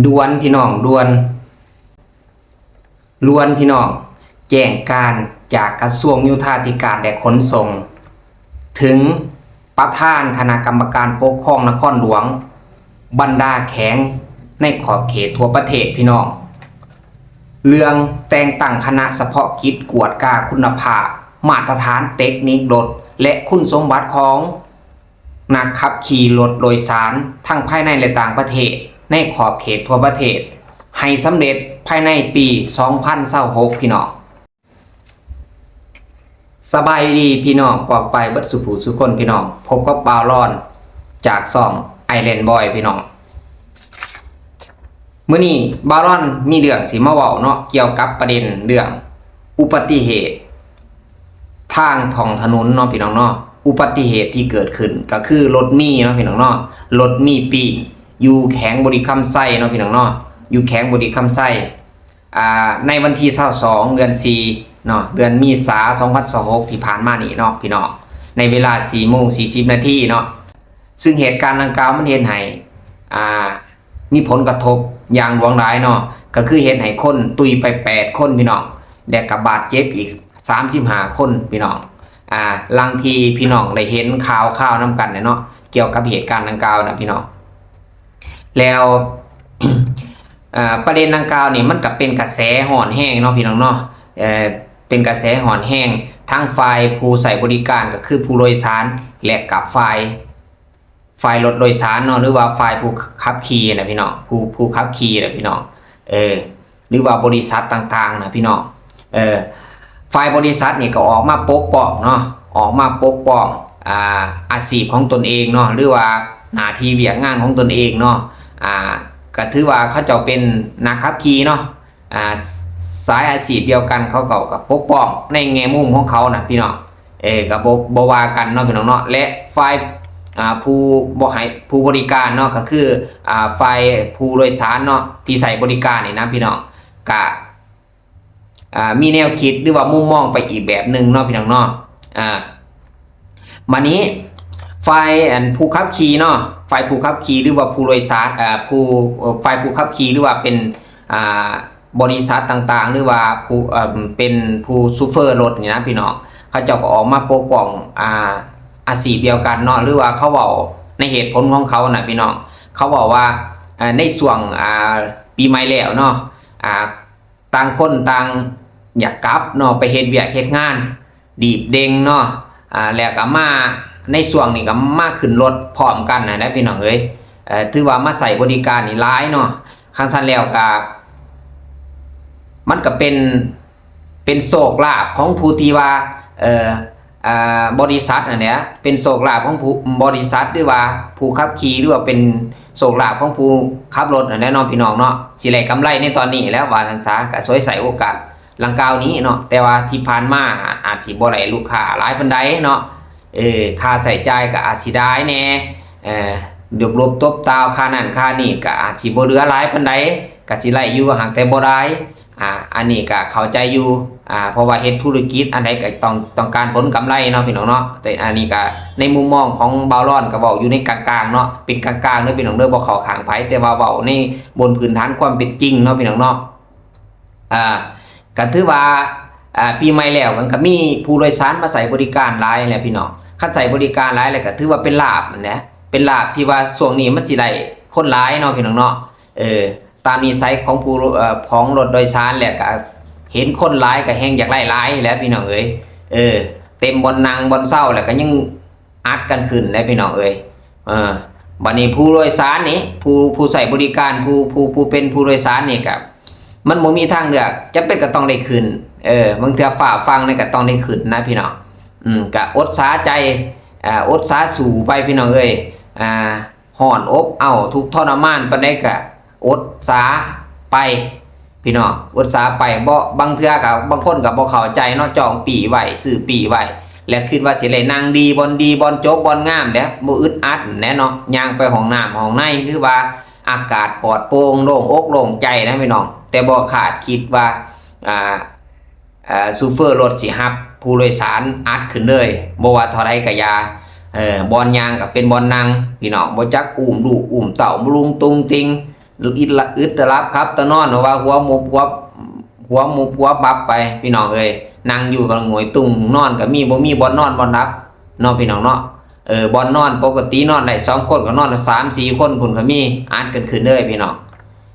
ດ່ວນພີ່ນ້ອງ ດ່ວນ ດ່ວນພີ່ນ້ອງ ແຈ້ງການຈາກກະຊວງໂຍທາທິການ ແລະ ຂົນສົ່ງ ເຖິງປະທານຄະນະກຳມະການປົກຄອງນະຄອນຫຼວງ ບັນດາແຂວງໃນຂອບເຂດທົ່ວປະເທດພີ່ນ້ອງ ເລື່ອງແຕ່ງຕັ້ງຄະນະສະເພາະກິດກວດກາຄຸນນະພາບ ມາດຕະຖານເຕັກນິກລົດ ແລະ ຄຸນສົມບັດຂອງ ນັກຂັບຂີ່ລົດໂດຍສານທັງພາຍໃນ ແລະ ຕ່າງປະເທດ ໃນຂອບເຂດທົ່ວປະເທດ ໃຫ້ສຳເລັດພາຍໃນປີສອງພັນຊາວຫົກ ພີ່ນ້ອງ. ສະບາຍດີພີ່ນ້ອງປອງປາຍເບິດສູ່ຜູ້ສູ່ຄົນພີ່ນ້ອງ, ພົບກັບບ່າວລອນຈາກຊ່ອງ Island Boy ພີ່ນ້ອງ. ມື້ນີ້ບ່າວລອນມີເລື່ອງຊິມາເວົ້າເນາະ ກ່ຽວກັບປະເດັນເລື່ອງອຸບັດຕິເຫດ ທາງທ້ອງຖະໜົນເນາະພີ່ນ້ອງເນາະ. ອຸບັດຕິເຫດທີ່ເກີດຂຶ້ນກໍຄືລົດມີເນາະພີ່ນ້ອງເນາະ, ລົດມີປີ້ງຢູ່ແຂວງບໍລິຄຳໄຊເນາະພີ່ນ້ອງເນາະ, ຢູ່ແຂວງບໍລິຄຳໄຊ ອ່າ ໃນວັນທີຊາວສອງ ເດືອນສີ່ເນາະ, ເດືອນເມສາ ສອງພັນຊາວຫົກ ທີ່ຜ່ານມານີ້ເນາະພີ່ນ້ອງ, ໃນເວລາສີ່ໂມງສີ່ສິບນາທີເນາະ. ຊຶ່ງເຫດການດັ່ງກ່າວມັນເຮັດໃຫ້ ອ່າ ມີຜົນກະທົບຢ່າງຫຼວງຫຼາຍເນາະ, ກໍຄືເຮັດໃຫ້ຄົນຕຸຍໄປແປດຄົນພີ່ນ້ອງ ແລະ ກໍບາດເຈັບອີກສາມສິບຫ້າຄົນພີ່ນ້ອງ. ອ່າ ຫຼັງທີ່ພີ່ນ້ອງໄດ້ເຫັນຂ່າວຄາວນຳກັນແຫຼະເນາະ ກ່ຽວກັບເຫດການດັ່ງກ່າວນະພີ່ນ້ອງ. ແລ້ວ ອ່າ ປະເດັນດັ່ງກ່າວນີ້ມັນກໍເປັນກະແສຮ້ອນແຮງເນາະພີ່ນ້ອງເນາະ, ເອີ ເປັນກະແສຮ້ອນແຮງ ທັງຝ່າຍຜູ້ໃຊ້ບໍລິການ ກໍຄືຜູ້ໂດຍສານ ແລະ ກັບຝ່າຍ ຝ່າຍລົດໂດຍສານເນາະ ຫຼືວ່າຝ່າຍຜູ້ຂັບຂີ່ນະພີ່ນ້ອງ, ຜູ້ ຜູ້ຂັບຂີ່ນະພີ່ນ້ອງ ເອີ ຫຼືວ່າບໍລິສັດຕ່າງໆນະພີ່ນ້ອງ. ເອີ ຝ່າຍບໍລິສັດນີ້ກໍອອກມາປົກປ້ອງເນາະ, ອອກມາປົກປ້ອງ ອ່າ ອາຊີບຂອງຕົນເອງເນາະ ຫຼືວ່າໜ້າທີ່ວຽກງານຂອງຕົນເອງເນາະ. ອ່າ ກໍຖືວ່າເຂົາເຈົ້າເປັນນັກຂັບຂີ່ເນາະ, ອ່າ ສາຍອາຊີບດຽວກັນ ເຂົາກໍ ກໍປົກປ້ອງໃນແງ່ມຸມຂອງເຂົານະພີ່ນ້ອງ. ເອີ ກໍບໍ່ ບໍ່ວ່າກັນເນາະພີ່ນ້ອງເນາະ. ແລະ ຝ່າຍ ອ່າ ຜູ້ບໍ່ໃຫ້ ຜູ້ບໍລິການເນາະ ກໍຄື ອ່າ ຝ່າຍຜູ້ໂດຍສານເນາະ ທີ່ໃຊ້ບໍລິການນີ້ນະພີ່ນ້ອງ ກະ ອ່າ ມີແນວຄິດ ຫຼືວ່າມຸມມອງໄປອີກແບບໜຶ່ງເນາະພີ່ນ້ອງເນາະ. ອ່າ ບາດນີ້ ຝ່າຍ ອັນ ຜູ້ຂັບຂີ່ເນາະ, ຝ່າຍຜູ້ຂັບຂີ່ ຫຼືວ່າຜູ້ໂດຍສານ ເອີ ຜູ້ ເອີ ຝ່າຍຜູ້ຂັບຂີ່ ຫຼືວ່າເປັນ ອ່າ ບໍລິສັດຕ່າງໆ ຫຼືວ່າຜູ້ ເອີ ເປັນຜູ້ໂຊເຟີລົດນີ້ນະພີ່ນ້ອງ, ເຂົາເຈົ້າກໍອອກມາປົກປ້ອງ ອ່າ ອາຊີບດຽວກັນເນາະ ຫຼືວ່າເຂົາເວົ້າໃນເຫດຜົນຂອງເຂົານະພີ່ນ້ອງ. ເຂົາເວົ້າວ່າ ເອີ ໃນຊ່ວງ ອ່າ ປີໃໝ່ແລ້ວເນາະ ອ່າ ຕ່າງຄົນຕ່າງຢາກກັບເນາະ ໄປເຮັດວຽກເຮັດງານ ດີດເດັ່ງເນາະ. ອ່າ ແລ້ວກໍມາໃນຊ່ວງນີ້ກໍມາຂຶ້ນລົດພ້ອມກັນຫັ້ນແຫຼະພີ່ນ້ອງເອີຍ, ເອີ ຖືວ່າມາໃຊ້ບໍລິການນີ້ຫຼາຍເນາະ. ຄັນຊັ້ນແລ້ວກໍ ມັນກໍເປັນ ເປັນໂຊກລາບຂອງຜູ້ທີ່ວ່າ ເອີ ອ່າ ບໍລິສັດຫັ້ນແຫຼະ, ເປັນໂຊກລາບຂອງຜູ້ ບໍລິສັດ ຫຼືວ່າຜູ້ຂັບຂີ່ ຫຼືວ່າເປັນໂຊກລາບຂອງຜູ້ຂັບລົດຫັ້ນແຫຼະເນາະ ພີ່ນ້ອງເນາະ, ຊິໄດ້ກຳໄລໃນຕອນນີ້ແຫຼະ ວ່າຊັ້ນຊະ. ກໍສວຍໃຊ້ໂອກາດດັ່ງກ່າວນີ້ເນາະ, ແຕ່ວ່າທີ່ຜ່ານມາອາດຊິບໍ່ໄດ້ລູກຄ້າຫຼາຍປານໃດເນາະ. ເອີ ຄ່າໃຊ້ຈ່າຍກໍອາດຊິຫຼາຍແດ່, ເອີ ລົບໆຕົບຕາວ ຄ່ານັ້ນຄ່ານີ້ກໍອາດຊິບໍ່ເຫຼືອຫຼາຍປານໃດ, ກໍຊິໄດ້ຢູ່ ຫາກແຕ່ບໍ່ຫຼາຍ. ອ່າ ອັນນີ້ກໍເຂົ້າໃຈຢູ່ ອ່າ ເພາະວ່າເຮັດທຸລະກິດອັນໃດກໍຕ້ອງ ຕ້ອງການຜົນກຳໄລເນາະ ພີ່ນ້ອງເນາະ. ແຕ່ອັນນີ້ກໍໃນມຸມມອງຂອງບ່າວລອນ ກໍເວົ້າຢູ່ໃນກາງໆເນາະ, ເປັນກາງໆເດີພີ່ນ້ອງເດີ, ບໍ່ເຂົ້າຂ້າງໃຜ, ແຕ່ວ່າເວົ້າໃນບົນພື້ນຖານຄວາມເປັນຈິງເນາະ ພີ່ນ້ອງເນາະ. ອ່າ ກໍຖືວ່າ ອ່າ ປີໃໝ່ແລ້ວ ກໍ ກໍມີຜູ້ໂດຍສານມາໃຊ້ບໍລິການຫຼາຍແຫຼະ ພີ່ນ້ອງ. ຄັນໃຊ້ບໍລິການຫຼາຍແລ້ວ ກໍຖືວ່າເປັນລາບຫັ້ນແຫຼະ, ເປັນລາບທີ່ວ່າຊ່ວງນີ້ມັນຊິໄດ້ຄົນຫຼາຍເນາະ ພີ່ນ້ອງເນາະ. ເອີ ຕາມນິໄສຂອງຜູ້ ເອີ ຂອງລົດໂດຍສານແຫຼະ, ກໍເຫັນຄົນຫຼາຍກໍແຮ່ງຢາກໄດ້ຫຼາຍແຫຼະ ພີ່ນ້ອງເອີຍ. ເອີ ເຕັມບ່ອນນັ່ງບ່ອນເຊົາແລ້ວ ກໍຍັງອັດກັນຂຶ້ນແຫຼະ ພີ່ນ້ອງເອີຍ. ເອີ ບັດນີ້ຜູ້ໂດຍສານນີ້ ຜູ້ ຜູ້ໃຊ້ບໍລິການ ຜູ້ ຜູ້ ຜູ້ເປັນຜູ້ໂດຍສານນີ້ ກໍມັນບໍ່ມີທາງເລືອກ, ຈຳເປັນກໍຕ້ອງໄດ້ຂຶ້ນ. ເອີ ບາງເທື່ອຟ້າຟັ່ງນີ້ກໍຕ້ອງໄດ້ຂຶ້ນນະ ພີ່ນ້ອງ. ອືມ ກໍອົດສາໃຈ ອ່າ ອົດສາສູ້ໄປ ພີ່ນ້ອງເອີຍ. ອ່າ ຮ້ອນອົບເອົ້າ ທຸກທໍລະມານປານໃດກະອົດສາໄປ ພີ່ນ້ອງ, ອົດສາໄປ. ບໍ່ ບາງເທື່ອກະ ບາງຄົນກະບໍ່ເຂົ້າໃຈເນາະ, ຈອງປີ້ໄວ້ ຊື້ປີ້ໄວ້ ແລ້ວຄິດວ່າຊິໄດ້ນັ່ງດີ ບ່ອນດີ ບ່ອນຈົບ ບ່ອນງາມແຫຼະ, ບໍ່ອຶດອັດແຫຼະເນາະ, ຍ່າງໄປຫ້ອງນ້ຳຫ້ອງໃນ ຫຼືວ່າອາກາດປອດໂປ່ງ ໂລ່ງອົກໂລ່ງໃຈນະ ພີ່ນ້ອງ. ແຕ່ບໍ່ຄາດຄິດວ່າ ອ່າ ເອີ ໂຊເຟີລົດຊິຮັບຜູ້ໂດຍສານອັດຂຶ້ນເລີຍ, ບໍ່ວ່າເທົ່າໃດກະຢ່າ. ເອີ ບ່ອນຍ່າງກະເປັນບ່ອນນັ່ງ ພີ່ນ້ອງ, ບໍ່ຈັກອຸ້ມລູກອຸ້ມເຕົ້າ ລຸງຕຸງຕິງ ອຶດລະ ອຶດຕະຫຼັບຂັບຕະນອນ ເພາະວ່າຫົວໝຸບຫົວ ຫົວໝຸບຫົວບັບໄປ ພີ່ນ້ອງເອີຍ. ນັ່ງຢູ່ກະງວຍຕຸ້ງ ນອນກະມີ ບໍ່ມີບ່ອນນອນບ່ອນຫຼັບເນາະ ພີ່ນ້ອງເນາະ. ເອີ ບ່ອນນອນປົກກະຕິນອນໄດ້ສອງຄົນ ກະນອນສາມສີ່ຄົນພຸ້ນກະມີ ອັດກັນຂຶ້ນເລີຍ ພີ່ນ້ອງ.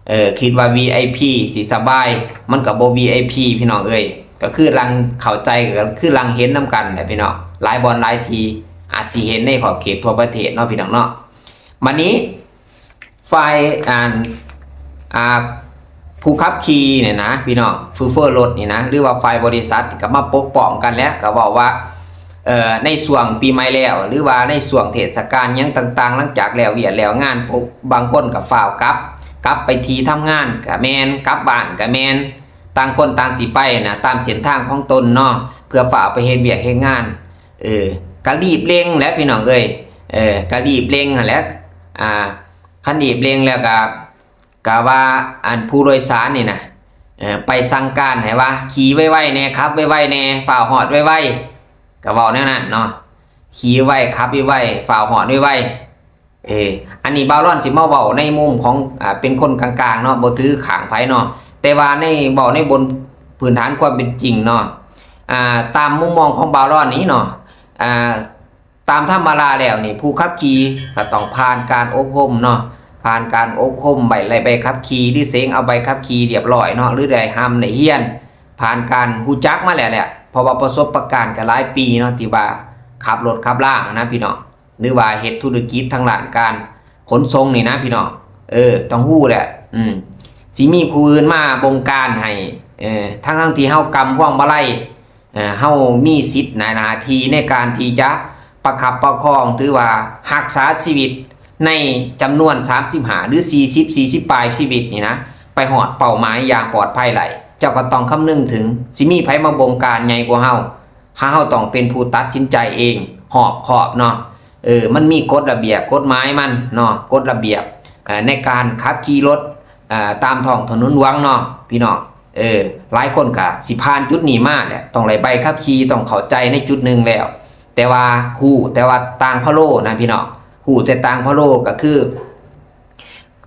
ເອີ ຄິດວ່າ ວີໄອພີ ຊິສະບາຍ ມັນກະບໍ່ ວີໄອພີ ພີ່ນ້ອງເອີຍ. ກະຄືຫຼັງເຂົ້າໃຈ ກະຄືຫຼັງເຫັນນຳກັນແຫຼະ ພີ່ນ້ອງ. ຫຼາຍບ່ອນຫຼາຍທີ່ ອາດຊິເຫັນໃນຂອບເຂດທົ່ວປະເທດເນາະ ພີ່ນ້ອງເນາະ. ບາດນີ້ ຝ່າຍ ອັນ ອ່າ ຜູ້ຂັບຂີ່ນີ້ນະ ພີ່ນ້ອງ ໂຊເຟີລົດນີ້ນະ ຫຼືວ່າຝ່າຍບໍລິສັດກະມາປົກປ້ອງກັນແຫຼະ ກະເວົ້າວ່າ ເອີ ໃນຊ່ວງປີໃໝ່ແລ້ວ ຫຼືວ່າໃນຊ່ວງເທດສະການຫຍັງຕ່າງໆ ຫຼັງຈາກແລ້ວວຽກແລ້ວງານ ພວກບາງຄົນກະຟ້າວກັບ ກັບໄປທີ່ທຳງານກະແມ່ນ ກັບບ້ານກະແມ່ນ ຕ່າງຄົນຕ່າງຊິໄປນະ ຕາມເສັ້ນທາງຂອງຕົນເນາະ ເພື່ອຟ້າວໄປເຮັດວຽກເຮັດງານ. ເອີ ກະລີບເລັ່ງແຫຼະ ພີ່ນ້ອງເອີຍ. ເອີ ກະລີບເລັ່ງຫັ້ນແຫຼະ. ອ່າ ຄັນລີບເລັ່ງແລ້ວກະ ກະວ່າ ອັນ ຜູ້ໂດຍສານນີ້ນະ ເອີ ໄປສັ່ງການໃຫ້ວ່າ ຂີ່ໄວໆແດ່ ຂັບໄວໆແດ່ ຟ້າວຮອດໄວໆ ກະເວົ້າແນວນັ້ນເນາະ. ຂີ່ໄວໆ ຂັບໄວໆ ຟ້າວຮອດໄວໆ. ເອີ ອັນນີ້ບ່າວລອນຊິມາເວົ້າໃນມຸມຂອງ ອ່າ ເປັນຄົນກາງໆເນາະ ບໍ່ຖືຂ້າງໃຜເນາະ ແຕ່ວ່າໃນ ເວົ້າໃນບົນພື້ນຖານຄວາມເປັນຈິງເນາະ. ອ່າ ຕາມມຸມມອງຂອງບ່າວລອນນີ້ເນາະ ອ່າ ຕາມທຳມະດາແລ້ວນີ້ ຜູ້ຂັບຂີ່ກະຕ້ອງຜ່ານການອົບຮົມເນາະ ຜ່ານການອົບຮົມໃບ ໃບຂັບຂີ່ ຫຼືເສັງເອົາໃບຂັບຂີ່ລຽບລ້ອຍເນາະ ຫຼືໄດ້ຮ່ຳໄດ້ຮຽນ ຜ່ານການຮູ້ຈັກມາແລ້ວແຫຼະ ເພາະວ່າປະສົບປະການກະຫຼາຍປີເນາະ ທີ່ວ່າຂັບລົດຂັບລາຫັ້ນນະ ພີ່ນ້ອງ. ຫຼືວ່າເຮັດທຸລະກິດທາງດ້ານການຂົນສົ່ງນີ້ນະ ພີ່ນ້ອງ. ເອີ ຕ້ອງຮູ້ແຫຼະ ອືມ ຊິມີຜູ້ອື່ນມາບົງການໃຫ້ ເອີ ທັງໆທີ່ເຮົາກຳພວງມາໄລ ເອີ ເຮົາມີສິດໃນໜ້າທີ່ໃນການທີ່ຈະປະຄັບປະຄອງ ຖືວ່າຮັກສາຊີວິດໃນຈຳນວນສາມສິບຫ້າ ຫຼື ສີ່ສິບ ສີ່ສິບປາຍຊີວິດນີ້ນະ ໄປຮອດເປົ້າໝາຍຢ່າງປອດໄພໄດ້. ເຈົ້າກະຕ້ອງຄຳນຶງເຖິງ ຊິມີໃຜມາບົງການໃຫຍ່ກວ່າເຮົາ. ເຮົາ ເຮົາຕ້ອງເປັນຜູ້ຕັດສິນໃຈເອງ ຮອບຄອບເນາະ. ເອີ ມັນມີກົດລະບຽບກົດໝາຍມັນເນາະ ກົດລະບຽບ ເອີ ໃນການຂັບຂີ່ລົດ ເອີ ຕາມທ້ອງຖະໜົນຫຼວງເນາະ ພີ່ນ້ອງ. ເອີ ຫຼາຍຄົນກະຊິຜ່ານຈຸດນີ້ມາແຫຼະ ຕ້ອງໄດ້ໃບຂັບຂີ່ ຕ້ອງເຂົ້າໃຈໃນຈຸດໜຶ່ງແລ້ວ ແຕ່ວ່າຮູ້ແຕ່ວ່າຕ່າງພະໂລນະ ພີ່ນ້ອງ. ຮູ້ແຕ່ຕ່າງພະໂລ ກະຄື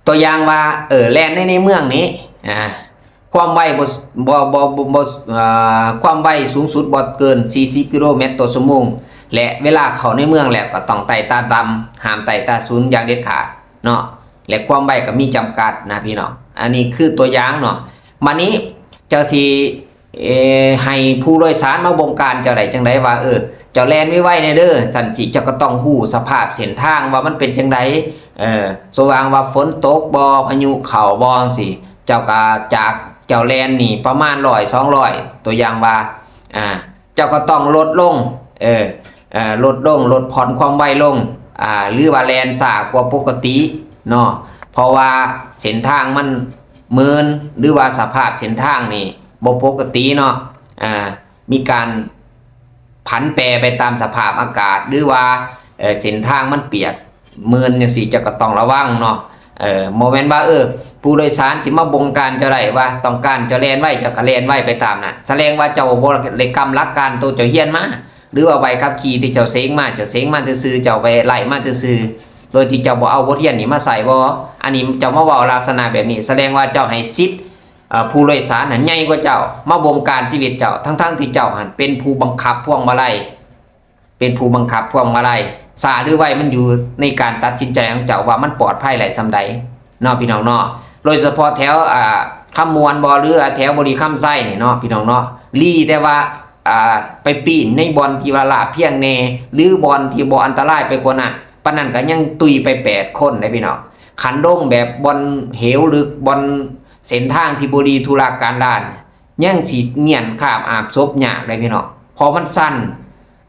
ຕົວຢ່າງວ່າ ເອີ ແລ່ນໃນ ໃນເມືອງນີ້ ອ່າ ຄວາມໄວບໍ່ ບໍ່ ບໍ່ ບໍ່ ບໍ່ ເອີ ຄວາມໄວສູງສຸດບໍ່ເກີນສີ່ສິບກິໂລແມັດຕໍ່ຊົ່ວໂມງ ແລະ ເວລາເຂົ້າໃນເມືອງແລ້ວກະຕ້ອງໄຕ້ຕາດຳ ຫ້າມໄຕ້ຕາສູງຢ່າງເດັດຂາດເນາະ ແລະ ຄວາມໄວກະມີຈຳກັດນະ ພີ່ນ້ອງ. ອັນນີ້ຄືຕົວຢ່າງເນາະ. ບາດນີ້ເຈົ້າຊິ ເອີ ໃຫ້ຜູ້ໂດຍສານມາບົງການເຈົ້າໄດ້ຈັ່ງໃດວ່າ ເອີ ເຈົ້າແລ່ນໄວໆແດ່ເດີ ຊັ້ນຊິ ເຈົ້າກະຕ້ອງຮູ້ສະພາບເສັ້ນທາງວ່າມັນເປັນຈັ່ງໃດ. ເອີ ສົມມຸດວ່າຝົນຕົກບໍ່ ພາຍຸເຂົ້າບໍ່ ຈັ່ງຊີ້ ເຈົ້າກະ ຈາກເຈົ້າແລ່ນນີ້ປະມານຮ້ອຍ ສອງຮ້ອຍ ຕົວຢ່າງວ່າ ອ່າ ເຈົ້າກະຕ້ອງລົດລົງ ເອີ ເອີ ລົດລົງ ລົດຜ່ອນຄວາມໄວລົງ ອ່າ ຫຼືວ່າແລ່ນຊ້າກວ່າປົກກະຕິເນາະ ເພາະວ່າເສັ້ນທາງມັນເມີນ ຫຼືວ່າສະພາບເສັ້ນທາງນີ້ບໍ່ປົກກະຕິເນາະ. ອ່າ ມີການຜັນແປໄປຕາມສະພາບອາກາດ ຫຼືວ່າ ເອີ ເສັ້ນທາງມັນປຽກເມີນຈັ່ງຊີ້ ເຈົ້າກະຕ້ອງລະວັງເນາະ. ເອີ ບໍ່ແມ່ນວ່າ ເອີ ຜູ້ໂດຍສານຊິມາບົງການເຈົ້າໄດ້ວ່າ ຕ້ອງການເຈົ້າແລ່ນໄວ ເຈົ້າກະແລ່ນໄວໄປຕາມນັ້ນ ສະແດງວ່າເຈົ້າບໍ່ໄດ້ກຳຫຼັກການໂຕເຈົ້າຮຽນມາ ຫຼືວ່າໃບຂັບຂີ່ທີ່ເຈົ້າເສັງມາ ເຈົ້າເສັງມາຊື່ໆ ເຈົ້າໄປໄລ່ມາຊື່ໆ ໂດຍທີ່ເຈົ້າບໍ່ເອົາບົດຮຽນນີ້ມາໃຊ້ບໍ? ອັນນີ້ເຈົ້າມາເວົ້າລັກສະນະແບບນີ້ ສະແດງວ່າເຈົ້າໃຫ້ສິດ ເອີ ຜູ້ໂດຍສານຫັ້ນໃຫຍ່ກວ່າເຈົ້າ ມາບົງການຊີວິດເຈົ້າ ທັງໆທີ່ເຈົ້າຫັ້ນເປັນຜູ້ບັງຄັບພວງມາໄລ ເປັນຜູ້ບັງຄັບພວງມາໄລ. ຊ້າຫຼືໄວມັນຢູ່ໃນການຕັດສິນໃຈຂອງເຈົ້າວ່າມັນປອດໄພໄດ້ສ່ຳໃດເນາະ ພີ່ນ້ອງເນາະ. ໂດຍສະເພາະແຖວ ອ່າ ຄຳມ່ວນບໍ ຫຼື ແຖວບໍລິຄຳໄຊນີ້ເນາະ ພີ່ນ້ອງເນາະ ລີແຕ່ວ່າ ອ່າ ໄປປີ້ນໃນບ່ອນທີ່ວ່າລາບພຽງແດ່ ຫຼື ບ່ອນທີ່ບໍ່ອັນຕະລາຍໄປກວ່ານັ້ນ ປານນັ້ນກະຍັງຕຸຍໄປແປດຄົນເດ້ ພີ່ນ້ອງ. ຄັນລົງແບບບ່ອນເຫວເລິກ ບ່ອນເສັ້ນທາງທີ່ບໍ່ດີທຸລະກັນດານ ຍັງຊິມ້ຽນຄາບອາບສົບຍາກເດ້ ພີ່ນ້ອງ ເພາະມັນຊັນ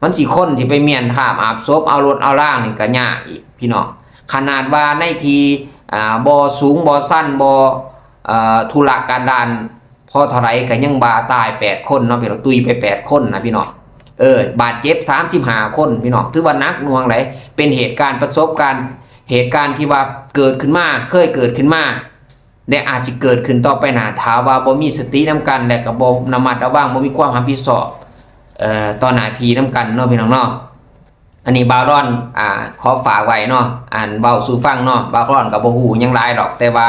ມັນຊິຄົນຊິໄປມ້ຽນຄາບອາບສົບ ເອົາລົດເອົາລາງນີ້ກະຍາກອີກ ພີ່ນ້ອງ. ຂະໜາດວ່າໃນທີ່ ອ່າ ບໍ່ສູງບໍ່ຊັນ ບໍ່ ເອີ ທຸລະກັນດານ ພໍເທົ່າໃດກະຍັງວ່າຕາຍແປດຄົນເນາະ ພີ່ນ້ອງ ຕຸຍໄປແປດຄົນນະ ພີ່ນ້ອງ. ເອີ ບາດເຈັບສາມສິບຫ້າຄົນ ພີ່ນ້ອງ ຖືວ່າໜັກໜ່ວງໃດ໋ ເປັນເຫດການປະສົບການ ເຫດການທີ່ວ່າເກີດຂຶ້ນມາ ເຄີຍເກີດຂຶ້ນມາ ແລະ ອາດຊິເກີດຂຶ້ນຕໍ່ໄປໜ້າ ຖ້າວ່າບໍ່ມີສະຕິນຳກັນ ແລະ ກະບໍ່ລະມັດລະວັງ ບໍ່ມີຄວາມຮັບຜິດຊອບ ເອີ ຕໍ່ໜ້າທີ່ນຳກັນເນາະ ພີ່ນ້ອງເນາະ. ອັນນີ້ບ່າວລອນ ອ່າ ຂໍຝາກໄວ້ເນາະ ອັນເວົ້າສູ່ຟັງເນາະ. ບ່າວລອນກະບໍ່ຮູ້ຫຍັງຫຼາຍດອກ ແຕ່ວ່າ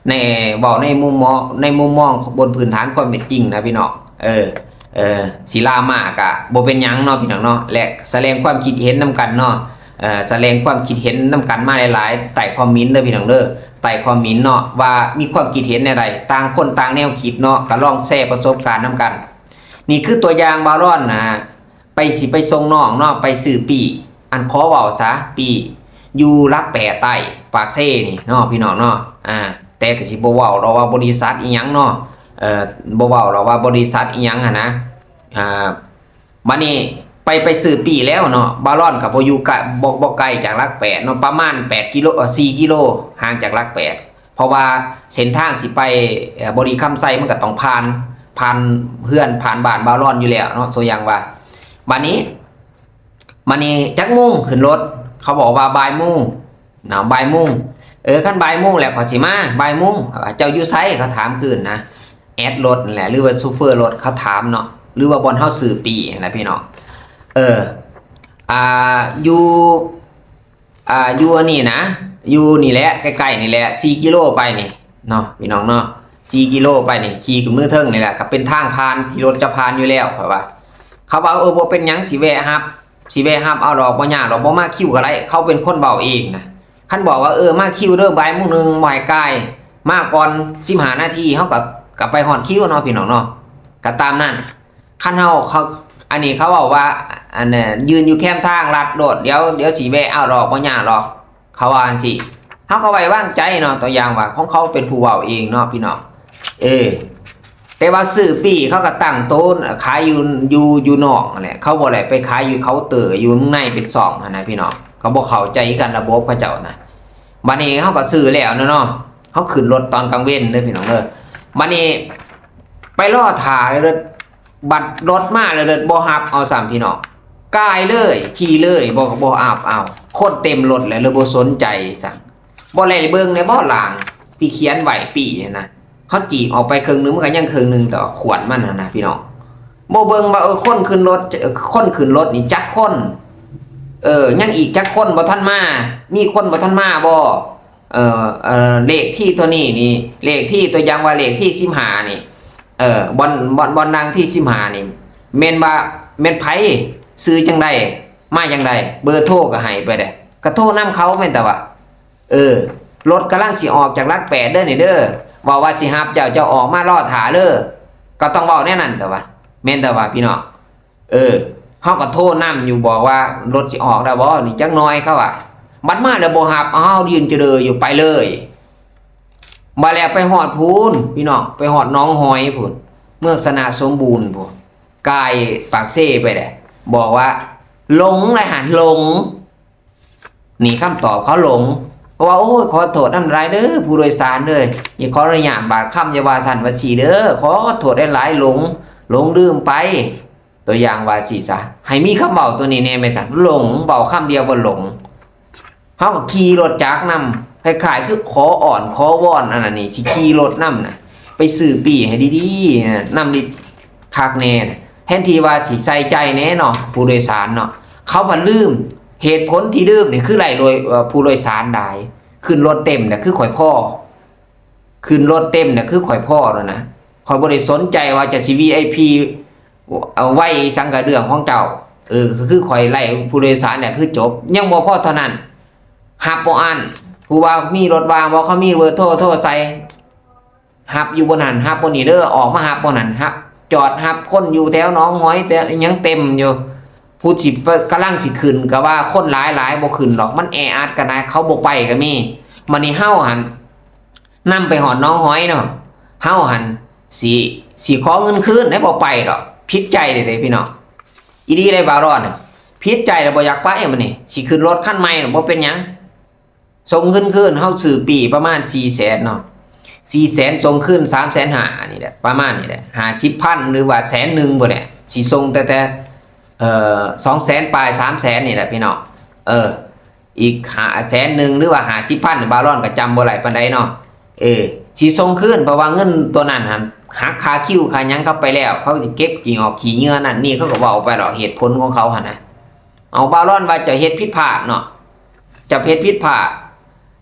ໃນ ເວົ້າໃນມຸມມອງ ໃນມຸມມອງບົນພື້ນຖານຄວາມເປັນຈິງນະພີ່ນ້ອງ. ເອີ ເອີ ຊິລາມາກະບໍ່ເປັນຫຍັງເນາະພີ່ນ້ອງເນາະ ແລະສະແດງຄວາມຄິດເຫັນນຳກັນເນາະ. ເອີ ສະແດງຄວາມຄິດເຫັນນຳກັນມາຫຼາຍໆ ໃຕ້ຄອມເມັນເດີພີ່ນ້ອງເດີ ໃຕ້ຄອມເມັນເນາະ ວ່າມີຄວາມຄິດເຫັນແນວໃດ ຕ່າງຄົນຕ່າງແນວຄິດເນາະ ກະລອງແຊປະສົບການນຳກັນ. ນີ້ຄືຕົວຢ່າງບ່າວລອນນະ ໄປ ຊິໄປສົ່ງນ້ອງເນາະ ໄປຊື້ປີ້ ອັນ ຂໍເວົ້າຊະ ປີ້ຢູ່ຫຼັກແປດໃຕ້ ປາກເຊນີ້ເນາະພີ່ນ້ອງເນາະ. ອ່າ ແຕ່ກໍຊິບໍ່ເວົ້າດອກວ່າບໍລິສັດອີ່ຫຍັງເນາະ ເອີ ບໍ່ເວົ້າດອກວ່າບໍລິສັດອີ່ຫຍັງຫັ້ນນະ. ອ່າ ບາດນີ້ໄປ ໄປຊື້ປີ້ແລ້ວເນາະ ບ່າວລອນກໍບໍ່ຢູ່ໄກ ບໍ່ ບໍ່ໄກຈາກຫຼັກແປດເນາະ ປະມານແປດກິໂລ ເອີ ສີ່ກິໂລ ຫ່າງຈາກຫຼັກແປດ ເພາະວ່າເສັ້ນທາງຊິໄປ ເອີ ບໍລິຄຳໄຊ ມັນກໍຕ້ອງຜ່ານ ຜ່ານເຮືອນ ຜ່ານບ້ານບ່າວລອນຢູ່ແລ້ວເນາະ ຕົວຢ່າງວ່າ. ບາດນີ້ ບາດນີ້ຈັກໂມງຂຶ້ນລົດ ເຂົາບອກວ່າບ່າຍໂມງເນາະ ບ່າຍໂມງ. ເອີ ຄັນບ່າຍໂມງແລ້ວຂ້ອຍຊິມາ ບ່າຍໂມງ ເຈົ້າຢູ່ໃສ ເຂົາຖາມຄືນນະ. ແອັດລົດນັ້ນແຫຼະ ຫຼືວ່າໂຊເຟີລົດເຂົາຖາມເນາະ ຫຼືວ່າບ່ອນເຮົາຊື້ປີ້ຫັ້ນນະພີ່ນ້ອງ. ເອີ ອ່າ ຢູ່ ອ່າ ຢູ່ອັນນີ້ນະ ຢູ່ນີ້ແຫຼະ ໃກ້ໆນີ້ແຫຼະ ສີ່ກິໂລໄປນີ້ເນາະ ພີ່ນ້ອງເນາະ ສີ່ກິໂລໄປນີ້ ຂີ່ຂຶ້ນມືເທິງນີ້ແຫຼະ ກໍເປັນທາງຜ່ານທີ່ລົດຈະຜ່ານຢູ່ແລ້ວ ຂ້ອຍວ່າ. ເຂົາວ່າ ເອີ ບໍ່ເປັນຫຍັງ ຊິແວະຮັບ ຊິແວະຮັບເອົາດອກ ບໍ່ຍາກດອກ ບໍ່ມາຄິວກໍໄດ້. ເຂົາເປັນຄົນເວົ້າເອງນະ ຄັນບອກວ່າ ເອີ ມາຄິວເດີ ບ່າຍໂມງໜຶ່ງ ບໍ່ໃຫ້ກາຍ ມາກ່ອນສິບຫ້ານາທີ ເຮົາກໍ ກໍໄປຮອດຄິວເນາະ ພີ່ນ້ອງເນາະ ກໍຕາມນັ້ນ. ຄັນເຮົາ ເຂົາ ອັນນີ້ເຂົາເວົ້າວ່າ ອັນ ຢືນຢູ່ແຄມທາງລັດໂລດ ດຽວ ດຽວຊິແວະເອົາດອກ ບໍ່ຍາກດອກ ເຂົາວ່າຈັ່ງຊີ້. ເຮົາກໍໄວ້ວາງໃຈເນາະ ຕົວຢ່າງວ່າ ຂອງເຂົາເປັນຜູ້ເວົ້າເອງເນາະ ພີ່ນ້ອງ. ເອີ ແຕ່ວ່າຊື້ປີ້ ເຂົາກໍຕັ້ງໂຕຂາຍຢູ່ ຢູ່ ຢູ່ນອກຫັ້ນແຫຼະ ເຂົາບໍ່ໄດ້ໄປຂາຍຢູ່ເຄົາເຕີ ຢູ່ເມືອງໃນເປັນຊ່ອງຫັ້ນນະ ພີ່ນ້ອງ. ກໍບໍ່ເຂົ້າໃຈຄືກັນລະບົບເຂົາເຈົ້ານະ. ບາດນີ້ເຮົາກໍຊື້ແລ້ວນະເນາະ ເຮົາຂຶ້ນລົດຕອນກາງເວັນເດີ ພີ່ນ້ອງເດີ. ບາດນີ້ໄປລໍຖ້າເລີຍ ບັດລົດມາແລ້ວເລີດບໍ່ຮັບເອົາຊ້ຳ ພີ່ນ້ອງ ກາຍເລີຍ ຂີ່ເລີຍ ບໍ່ ບໍ່ຮັບເອົາ. ຄົນເຕັມລົດແລ້ວເລີຍບໍ່ສົນໃຈຊ້ຳ. ບໍ່ໄດ້ເບິ່ງແດ່ບໍ່ ລ່າງທີ່ຂຽນໄວ້ປີ້ຫັ້ນນະ ເຮົາຈີກອອກໄປເຄິ່ງໜຶ່ງ ມັນກໍຍັງເຄິ່ງໜຶ່ງ ແຕ່ວ່າຂວດມັນຫັ້ນນະ ພີ່ນ້ອງ. ບໍ່ເບິ່ງວ່າ ເອີ ຄົນຂຶ້ນລົດ ເອີ ຄົນຂຶ້ນລົດນີ້ຈັກຄົນ ເອີ ຍັງອີກຈັກຄົນບໍ່ທັນມາ ມີຄົນບໍ່ທັນມາບໍ່. ເອີ ເອີ ເລກທີຕົວນີ້ນີ້ ເລກທີ ຕົວຢ່າງວ່າເລກທີສິບຫ້ານີ້ ເອີ ບ່ອນ ບ່ອນ ບ່ອນນັ່ງທີສິບຫ້ານີ້ ແມ່ນວ່າ ແມ່ນໃຜ ຊື່ຈັ່ງໃດ ມາຈັ່ງໃດ ເບີໂທກໍໃຫ້ໄປເດ້ ກໍໂທນຳເຂົາແມ່ນແຕ່ວ່າ. ເອີ ລົດກຳລັງຊິອອກຈາກຫຼັກແປດເດີນີ້ເດີ ເວົ້າວ່າຊິຮັບເຈົ້າ ເຈົ້າອອກມາລໍຖ້າເດີ ກໍຕ້ອງເວົ້າແນວນັ້ນແຕ່ວ່າ ແມ່ນແຕ່ວ່າ ພີ່ນ້ອງ. ເອີ ເຮົາກໍໂທນຳຢູ່ ບອກວ່າລົດຊິອອກແລ້ວບໍ່ນີ້ ຈັກໜ່ອຍ ເຂົາວ່າ. ບັດມາແລ້ວບໍ່ຮັບ ເຮົາຢືນຈະເດີຢູ່ ໄປເລີຍ. ບາດແລ້ວໄປຮອດພຸ້ນ ພີ່ນ້ອງ ໄປຮອດໜອງຫອຍພຸ້ນ ເມືອງຊະນະສົມບູນພຸ້ນ ກາຍປາກເຊໄປເດ້ ບອກວ່າຫຼົງແລ້ວຫັ້ນ ຫຼົງ. ນີ້ຄຳຕອບເຂົາຫຼົງ ເພາະວ່າ ໂອ້ຍ ຂໍໂທດນຳຫຼາຍເດີຜູ້ໂດຍສານເດີ ນີ້ຂໍອະນຸຍາດບາດຄຳ ຢ່າວ່າຊັ້ນວ່າຊີ້ເດີ ຂໍໂທດຫຼາຍໆ ຫຼົງ ຫຼົງລືມໄປ. ຕົວຢ່າງວ່າຊີ້ຊະ ໃຫ້ມີຄຳເວົ້າຕົວນີ້ແດ່ແມ່ນຊັ້ນ ຫຼົງ ເວົ້າຄຳດຽວວ່າຫຼົງ. ເຮົາກໍຂີ່ລົດຈັກນຳ ຄ້າຍໆຄືຂໍອ້ອນຂໍວອນ ອັນນັ້ນນີ້ ຊິຂີ່ລົດນຳນະ ໄປຊື້ປີ້ໃຫ້ດີໆ ນຳດີຄັກແນ່ ແທນທີ່ວ່າຊິໃສ່ໃຈແດ່ເນາະ ຜູ້ໂດຍສານເນາະ. ເຂົາພັດລືມ ເຫດຜົນທີ່ລືມນີ້ຄືໄລ່ໂດຍ ເອີ ຜູ້ໂດຍສານຫຼາຍ ຂຶ້ນລົດເຕັມນະຄືຂ້ອຍພໍ ຂຶ້ນລົດເຕັມນະຄືຂ້ອຍພໍແລ້ວນະ ຂ້ອຍບໍ່ໄດ້ສົນໃຈວ່າຈະຊິ ວີໄອພີ ເອົາໄວ້ສັງກະເລື່ອງຂອງເຈົ້າ ເອີ ຄືຂ້ອຍໄລ່ຜູ້ໂດຍສານແຫຼະຄືຈົບ. ຍັງບໍ່ພໍເທົ່ານັ້ນ ຮັບບໍ່ອັ້ນ ຜູ້ວ່າມີລົດວ່າງບໍ່ ເຂົາມີເບີໂທ ໂທໃສ່ ຮັບຢູ່ບ່ອນນັ້ນ ຮັບບ່ອນນີ້ເດີ ອອກມາຮັບບ່ອນນັ້ນ ຮັບ ຈອດຮັບຄົນຢູ່ແຖວໜອງຫອຍ ແຖວຫຍັງເຕັມຢູ່. ຜູ້ທີ່ກຳລັງຊິຂຶ້ນກໍວ່າຄົນຫຼາຍໆ ບໍ່ຂຶ້ນດອກ ມັນແອອັດກັນຫຼາຍ ເຂົາບໍ່ໄປກໍມີ. ບັດນີ້ເຮົາຫັ້ນ ນຳໄປຮອດໜອງຫອຍເນາະ ເຮົາຫັ້ນຊິ ຊິຂໍເງິນຄືນໄດ້ ບໍ່ໄປດອກ ຜິດໃຈເດ້ພີ່ນ້ອງ. ອີ່ຫຼີເດ້ບ່າວລອນ ຜິດໃຈແລ້ວບໍ່ຢາກໄປ ບັດນີ້ຊິຂຶ້ນລົດຄັນໃໝ່ ບໍ່ເປັນຫຍັງ ສົ່ງເງິນຄືນ. ເຮົາຊື້ປີ້ປະມານສີ່ແສນເນາະ ສີ່ແສນ ສົ່ງຄືນສາມແສນຫ້າ ນີ້ແຫຼະ ປະມານນີ້ແຫຼະ ຫ້າສິບພັນ ຫຼືວ່າແສນໜຶ່ງພຸ້ນແຫຼະ ຊິສົ່ງແຕ່ ແຕ່ ເອີ ສອງແສນປາຍ ສາມແສນນີ້ແຫຼະພີ່ນ້ອງ ເອີ. ອີກຫ້າແສນໜຶ່ງ ຫຼືວ່າຫ້າສິບພັນ ບ່າວລອນກໍຈຳບໍ່ໄດ້ປານໃດເນາະ. ເອີ ຊິສົ່ງຄືນ ເພາະວ່າເງິນຕົວນັ້ນຫັ້ນ ຫັກຄ່າຄິວຄ່າຫຍັງເຂົາໄປແລ້ວ ເຂົາຊິເກັບຂີ້ຫອກຂີ້ເຫຍື້ອນັ້ນນີ້ ເຂົາກໍເວົ້າໄປດອກເຫດຜົນຂອງເຂົາຫັ້ນນະ. ເອົາ ບ່າວລອນວ່າເຈົ້າເຮັດຜິດພາດເນາະ ເຈົ້າເຮັດຜິດພາດ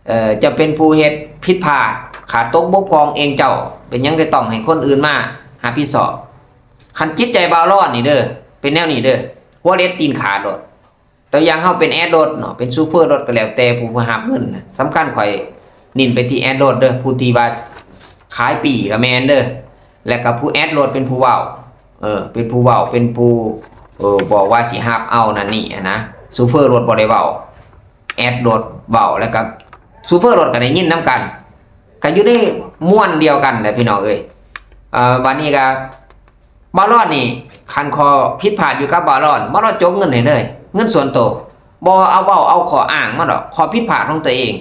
ເອີ ເຈົ້າເປັນຜູ້ເຮັດຜິດພາດ ຂາດຕົກບົກຜ່ອງເອງເຈົ້າ ເປັນຫຍັງຈະຕ້ອງໃຫ້ຄົນອື່ນມາຮັບຜິດຊອບ? ຄັນຈິດໃຈບ່າວລອນນີ້ເດີ ເປັນແນວນີ້ເດີ ຫົວເລັດຕີນຂາດໂລດ. ຕົວຢ່າງເຮົາເປັນແອດລົດເນາະ ເປັນໂຊເຟີລົດກໍແລ້ວແຕ່ຜູ້ມາຮັບເງິນນະ ສຳຄັນຂ້ອຍເນັ້ນໄປທີ່ແອດລົດເດີ ຜູ້ທີ່ວ່າຂາຍປີ້ກໍແມ່ນເດີ ແລ້ວກໍຜູ້ແອດລົດເປັນຜູ້ເວົ້າ ເອີ ເປັນຜູ້ເວົ້າ ເປັນຜູ້ ເອີ ບອກວ່າຊິຮັບເອົານັ້ນນີ້ນະ ໂຊເຟີລົດບໍ່ໄດ້ເວົ້າ ແອດລົດເວົ້າ ແລ້ວກໍໂຊເຟີລົດກໍໄດ້ຍິນນຳກັນ ກໍຢູ່ໃນມວນດຽວກັນແຫຼະພີ່ນ້ອງເອີຍ. ເອີ ບາດນີ້ກໍ ບ່າວລອນນີ້ ຄັນຂໍ້ຜິດພາດຢູ່ກັບບ່າວລອນ ບ່າວລອນຈົກເງິນໃຫ້ເລີຍ ເງິນສ່ວນໂຕ ບໍ່ເອົາເວົ້າເອົາຂໍ້ອ້າງມາດອກ ຂໍ້ຜິດພາດຂອງຕົວເອງ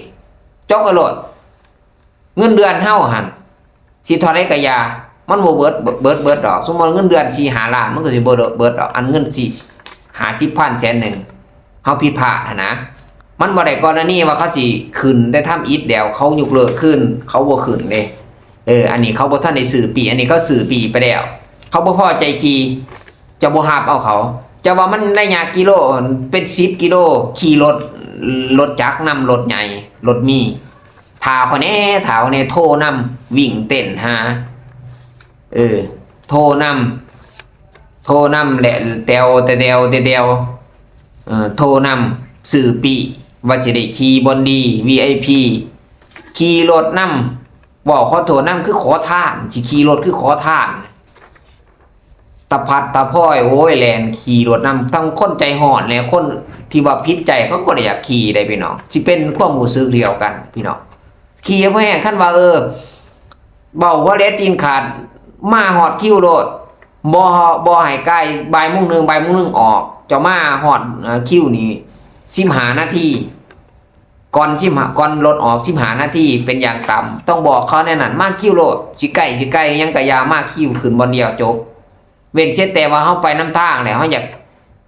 ຈົກເອົາໂລດ. ເງິນເດືອນເຮົາຫັ້ນ ຊິເທົ່າໃດກໍຢ່າ ມັນບໍ່ເບິດ ເບິດ ເບິດດອກ ສົມມຸດເງິນເດືອນສີ່ຫ້າລ້ານ ມັນກໍຊິບໍ່ເບິດດອກ ອັນເງິນສີ່ຫ້າສິບພັນ ແສນໜຶ່ງ ເຮົາຜິດພາດຫັ້ນນະ ມັນບໍ່ໄດ້ກໍລະນີວ່າເຂົາຊິຂຶ້ນແຕ່ທຳອິດແລ້ວ ເຂົາຍົກເລີກຄືນ ເຂົາບໍ່ຂຶ້ນເດ້. ເອີ ອັນນີ້ເຂົາບໍ່ທັນໄດ້ຊື້ປີ້ ອັນນີ້ເຂົາຊື້ປີ້ໄປແລ້ວ ເຂົາບໍ່ພໍໃຈຂີ່ ເຈົ້າບໍ່ຮັບເອົາເຂົາ ເຈົ້າວ່າມັນໄລຍະກິໂລເປັນສິບກິໂລ ຂີ່ລົດ ລົດຈັກນຳ ລົດໃຫຍ່ ລົດມີ ຖ້າຂ້ອຍແດ່ ຖ້າຂ້ອຍແດ່ ໂທນຳ ວິ່ງເຕັ້ນຫາ ເອີ ໂທນຳ ໂທນຳແຫຼະ ແຕ່ວແຕ່ແຕ່ວແຕ່ແຕ່ວ ເອີ ໂທນຳ ຊື້ປີ້ ວ່າຊິໄດ້ຂີ່ບ່ອນດີ ວີໄອພີ ຂີ່ລົດນຳ ເວົ້າຂໍໂທດນຳ ຄືຂໍທານ ຊິຂີ່ລົດຄືຂໍທານ ຕະພັດຕະພອຍ ໂອ້ຍ ແລ່ນຂີ່ລົດນຳ ທັງຄົນໃຈຮ້ອນ ແລະ ຄົນທີ່ວ່າຜິດໃຈ ເຂົາກໍບໍ່ໄດ້ຢາກຂີ່ເດ້ພີ່ນ້ອງ ຊິເປັນຄວາມຮູ້ສຶກດຽວກັນພີ່ນ້ອງ ຂີ່ບໍ່ແຮງ ຄັນວ່າ ເອີ ເວົ້າຫົວແຫຼດຕີນຂາດ ມາຮອດຄິວໂລດ ບໍ່ ບໍ່ໃຫ້ກາຍບ່າຍໂມງໜຶ່ງ ບ່າຍໂມງໜຶ່ງອອກ ເຈົ້າມາຮອດ ເອີ ຄິວນີ້ສິບຫ້ານາທີ ກ່ອນສິບຫ້າ ກ່ອນລົດອອກສິບຫ້ານາທີເປັນຢ່າງຕ່ຳ ຕ້ອງບອກເຂົາແນວນັ້ນ ມາຄິວໂລດ ຊິໃກ້ ຊິໄກ ຫຍັງກະຢ່າ ມາຄິວຂຶ້ນບ່ອນດຽວຈົບ ເວັ້ນເສຍແຕ່ວ່າເຮົາໄປນຳທາງແລ້ວ ເຮົາຢາກ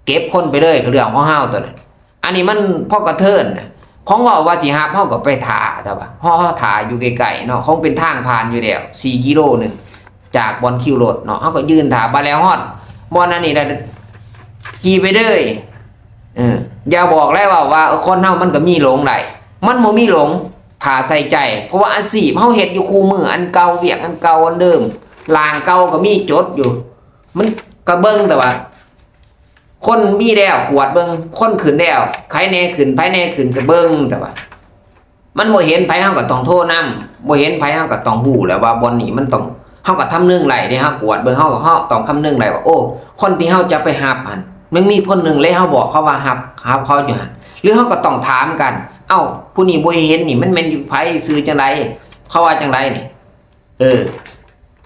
ເກັບຄົນໄປເລີຍ ກໍເລື່ອງຂອງເຮົາຕົວນັ້ນ ອັນນີ້ມັນພໍກະເທີນນະ ຂອງເວົ້າວ່າຊິຮັບ ເຮົາກໍໄປຖ້າ ແຕ່ວ່າເຮົາ ເຮົາຖ້າຢູ່ໃກ້ໆເນາະ ຂອງເປັນທາງຜ່ານຢູ່ແລ້ວ ສີ່ກິໂລໜຶ່ງ ຈາກບ່ອນຄິວລົດເນາະ ເຮົາກໍຢືນຖ້າ ບາດແລ້ວຮອດບ່ອນອັນນີ້ແລ້ວ ຂີ່ໄປເລີຍ ເອີ ຢ່າບອກແລ້ວເວົ້າວ່າ ເອີ ຄົນເຮົາມັນກໍມີຫຼົງໄດ້ ມັນບໍ່ມີຫຼົງ ຖ້າໃສ່ໃຈ ເພາະວ່າອາຊີບເຮົາເຮັດຢູ່ຄູ່ມື້ ອັນເກົ່າ ວຽກອັນເກົ່າ ອັນເດີມ ລ່າງເກົ່າກໍມີຈົດຢູ່ ມັນກໍເບິ່ງແຕ່ວ່າ ຄົນມີແລ້ວກວດເບິ່ງ ຄົນຂຶ້ນແລ້ວ ໃຜແດ່ຂຶ້ນ ໃຜແດ່ຂຶ້ນ ກໍເບິ່ງ ແຕ່ວ່າ ມັນບໍ່ເຫັນໃຜ ເຮົາກໍຕ້ອງໂທນຳ ບໍ່ເຫັນໃຜ ເຮົາກໍຕ້ອງຮູ້ແຫຼະວ່າບ່ອນນີ້ມັນຕ້ອງ ເຮົາກໍຄຳນຶງໄດ້ເດ້ ເຮົາກວດເບິ່ງ ເຮົາ ເຮົາຕ້ອງຄຳນຶງໄດ້ວ່າ ໂອ້ ຄົນທີ່ເຮົາຈະໄປຮັບຫັ້ນ ມັນມີຄົນໜຶ່ງເລີຍ ເຮົາບອກເຂົາວ່າຮັບ ຮັບເຂົາຢູ່ຫັ້ນ ຫຼືເຮົາກໍຕ້ອງຖາມກັນ ເອົ້າ ຜູ້ນີ້ບໍ່ເຫັນນີ້ ມັນແມ່ນຢູ່ໃຜ ຊື່ຈັ່ງໃດ ເຂົາວ່າຈັ່ງໃດນີ້ ເອີ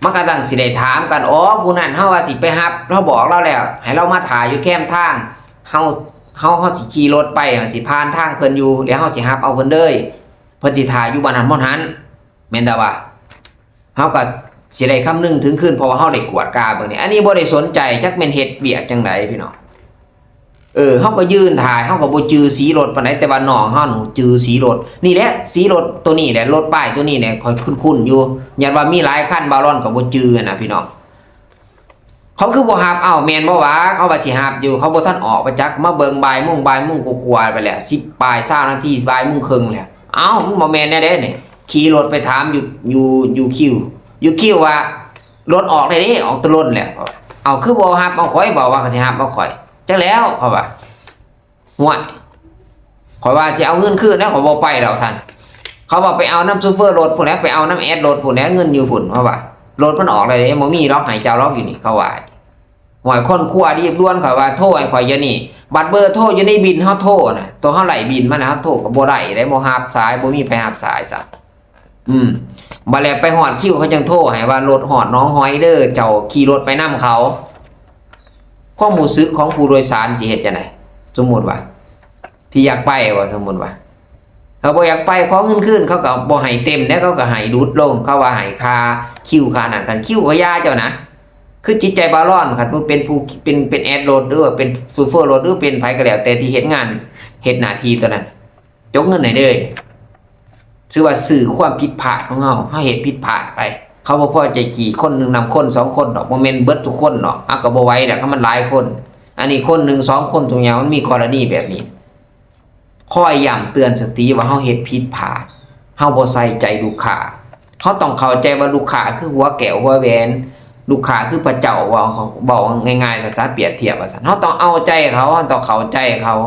ມັນກະຕ້ອງຊິໄດ້ຖາມກັນ ອໍ ຜູ້ນັ້ນເຮົາວ່າຊິໄປຮັບ ເຮົາບອກລາວແລ້ວ ໃຫ້ລາວມາຖ້າຢູ່ແຄມທາງ ເຮົາ ເຮົາ ເຮົາຊິຂີ່ລົດໄປ ເຮົາຊິຜ່ານທາງເພິ່ນຢູ່ ແລ້ວເຮົາຊິຮັບເອົາເພິ່ນເລີຍ ເພິ່ນຊິຖ້າຢູ່ບ່ອນຫັ້ນບ່ອນຫັ້ນ ແມ່ນແຕ່ວ່າ ເຮົາກໍຊິໄດ້ຄຳນຶງເຖິງຄືນ ເພາະວ່າເຮົາໄດ້ກວດກາເບິ່ງນີ້ ອັນນີ້ບໍ່ໄດ້ສົນໃຈ ຈັກແມ່ນເຮັດວຽກຈັ່ງໃດພີ່ນ້ອງ ເອີ ເຮົາກໍຢືນຖ້າ ເຮົາກໍບໍ່ຈື່ສີລົດປານໃດ ແຕ່ວ່ານ້ອງເຮົາຫັ້ນຈື່ສີລົດ ນີ້ແຫຼະ ສີລົດໂຕນີ້ແຫຼະ ລົດປ້າຍໂຕນີ້ແຫຼະ ຂ້ອຍຄຸ້ນໆຢູ່ ຢ້ານວ່າມີຫຼາຍຄັນ ບ່າວລອນກໍບໍ່ຈື່ຫັ້ນນະພີ່ນ້ອງ ເຂົາຄືບໍ່ຮັບ ເອົ້າ ແມ່ນບໍ່ຫວາ ເຂົາວ່າຊິຮັບຢູ່ ເຂົາບໍ່ທັນອອກໄປຈັກ ມາເບິ່ງບ່າຍໂມງ ບ່າຍໂມງກວ່າໆໄປແລ້ວ ສິບ ບ່າຍຊາວນາທີ ບ່າຍໂມງເຄິ່ງແລ້ວ ເອົ້າ ມັນບໍ່ແມ່ນແນວໃດນີ້ ຂີ່ລົດໄປຖາມຢູ່ ຢູ່ ຢູ່ຄິວ ຢູ່ຄິວວ່າ ລົດອອກແລ້ວເດ້ ອອກແຕ່ລົດແລ້ວ ເອົາ ຄືບໍ່ຮັບເອົາຂ້ອຍ ບອກວ່າເຂົາຊິຮັບເອົາຂ້ອຍ ຈັກແລ້ວ ເຂົາວ່າ ຫ້ວຍ ຂ້ອຍວ່າຊິເອົາເງິນຄືນແລ້ວ ຂ້ອຍບໍ່ໄປດອກຊັ້ນ ເຂົາວ່າໄປເອົານຳໂຊເຟີລົດພຸ້ນແຫຼະ ໄປເອົານຳແອດລົດພຸ້ນແຫຼະ ເງິນຢູ່ພຸ້ນ ເຂົາວ່າ ລົດມັນອອກແລ້ວເດ້ ບໍ່ມີດອກໃຫ້ເຈົ້າດອກຢູ່ນີ້ ເຂົາວ່າ ຫ້ວຍ ຄົນຄົວດີບດ່ວນ ຂ້ອຍວ່າໂທໃຫ້ຂ້ອຍດຽວນີ້ ບັດເບີໂທຢູ່ໃນບິນເຮົາໂທນະ ໂຕເຮົາໄລ່ບິນມານະ ເຮົາໂທກໍບໍ່ໄດ້ເດ້ ບໍ່ຮັບສາຍ ບໍ່ມີໃຜຮັບສາຍຊ້ຳ ອືມ ບາດແລ້ວໄປຮອດຄິວ ເຂົາຈັ່ງໂທໃຫ້ວ່າ ລົດຮອດໜອງຫອຍເດີ ເຈົ້າຂີ່ລົດໄປນຳເຂົາ ຄວາມຮູ້ສຶກຂອງຜູ້ໂດຍສານຊິເຮັດຈັ່ງໃດ? ສົມມຸດວ່າ ທີ່ຢາກໄປວ່າ ສົມມຸດວ່າ ເຂົາບໍ່ຢາກໄປ ຂໍເງິນຄືນ ເຂົາກໍບໍ່ໃຫ້ເຕັມເດ້ ເຂົາກໍໃຫ້ຫຼຸດລົງ ເຂົາວ່າໃຫ້ຄ່າຄິວຄ່ານັ້ນ ຄັນຄິວກໍຢ່າເຈົ້ານະ ຄືຈິດໃຈບ່າວລອນ ຄັນເປັນຜູ້ ເປັນ ເປັນແອດລົດ ຫຼືວ່າເປັນໂຊເຟີລົດ ຫຼືເປັນໃຜກໍແລ້ວແຕ່ທີ່ເຮັດງານ ເຮັດໜ້າທີ່ຕົວນັ້ນ ຈົກເງິນໃຫ້ເລີຍ ຖືວ່າຊື້ຄວາມຜິດພາດຂອງເຮົາ ເຮົາເຮັດຜິດພາດໄປ ເຂົາບໍ່ພໍໃຈກີ່ ຄົນໜຶ່ງນຳຄົນສອງຄົນດອກ ບໍ່ແມ່ນເບິດທຸກຄົນດອກ ເຮົາກໍບໍ່ໄຫວແຫຼະ ຄັນມັນຫຼາຍຄົນ ອັນນີ້ຄົນໜຶ່ງສອງຄົນ ທຸກຢ່າງມັນມີກໍລະນີແບບນີ້ ຄອຍຢ້ຳເຕືອນສະຕິວ່າເຮົາເຮັດຜິດພາດ ເຮົາບໍ່ໃສ່ໃຈລູກຄ້າ ເຮົາຕ້ອງເຂົ້າໃຈວ່າລູກຄ້າຄືຫົວແກ້ວຫົວແຫວນ, ລູກຄ້າຄືພະເຈົ້າ, ເວົ້າ, ເວົ້າງ່າຍໆ ສາສາປຽບທຽບວ່າຊັ້ນ. ເຮົາຕ້ອງເອົາໃຈເຂົາ, ເຮົາຕ້ອງເຂົ້າໃຈເຂົາ,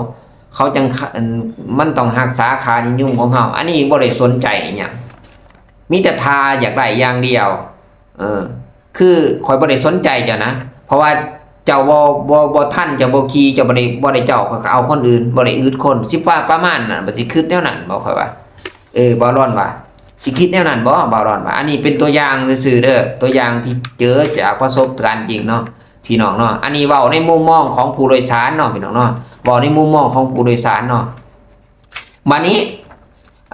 ເຂົາຈັ່ງ ມັນຕ້ອງຮັກສາຄ່ານິຍົມຂອງເຮົາ. ອັນນີ້ບໍ່ໄດ້ສົນໃຈອີ່ຫຍັງ, ມີແຕ່ຖ້າຢາກໄດ້ຢ່າງດຽວ. ເອີ ຄືຂ້ອຍບໍ່ໄດ້ສົນໃຈເຈົ້ານະ, ເພາະວ່າເຈົ້າບໍ່ ບໍ່ ບໍ່ທັນ, ເຈົ້າບໍ່ຂີ່, ເຈົ້າບໍ່ໄດ້ ບໍ່ໄດ້ເຈົ້າ, ຂ້ອຍກໍເອົາຄົນອື່ນ, ບໍ່ໄດ້ອຶດຄົນ. ຊິປະ ປະມານນັ້ນ, ບໍ່ ຊິຄິດແນວນັ້ນບໍ່? ຂ້ອຍວ່າ ເອີ ບ່າວລອນວ່າ ຊິຄິດແນວນັ້ນບໍ່? ບ່າວລອນວ່າ ອັນນີ້ເປັນຕົວຢ່າງຊື່ໆເດີ, ຕົວຢ່າງທີ່ເຈີຈາກປະສົບການຈິງເນາະ ພີ່ນ້ອງເນາະ. ອັນນີ້ເວົ້າໃນມຸມມອງຂອງຜູ້ໂດຍສານເນາະ ພີ່ນ້ອງເນາະ, ເວົ້າໃນມຸມມອງຂອງຜູ້ໂດຍສານເນາະ. ບາດນີ້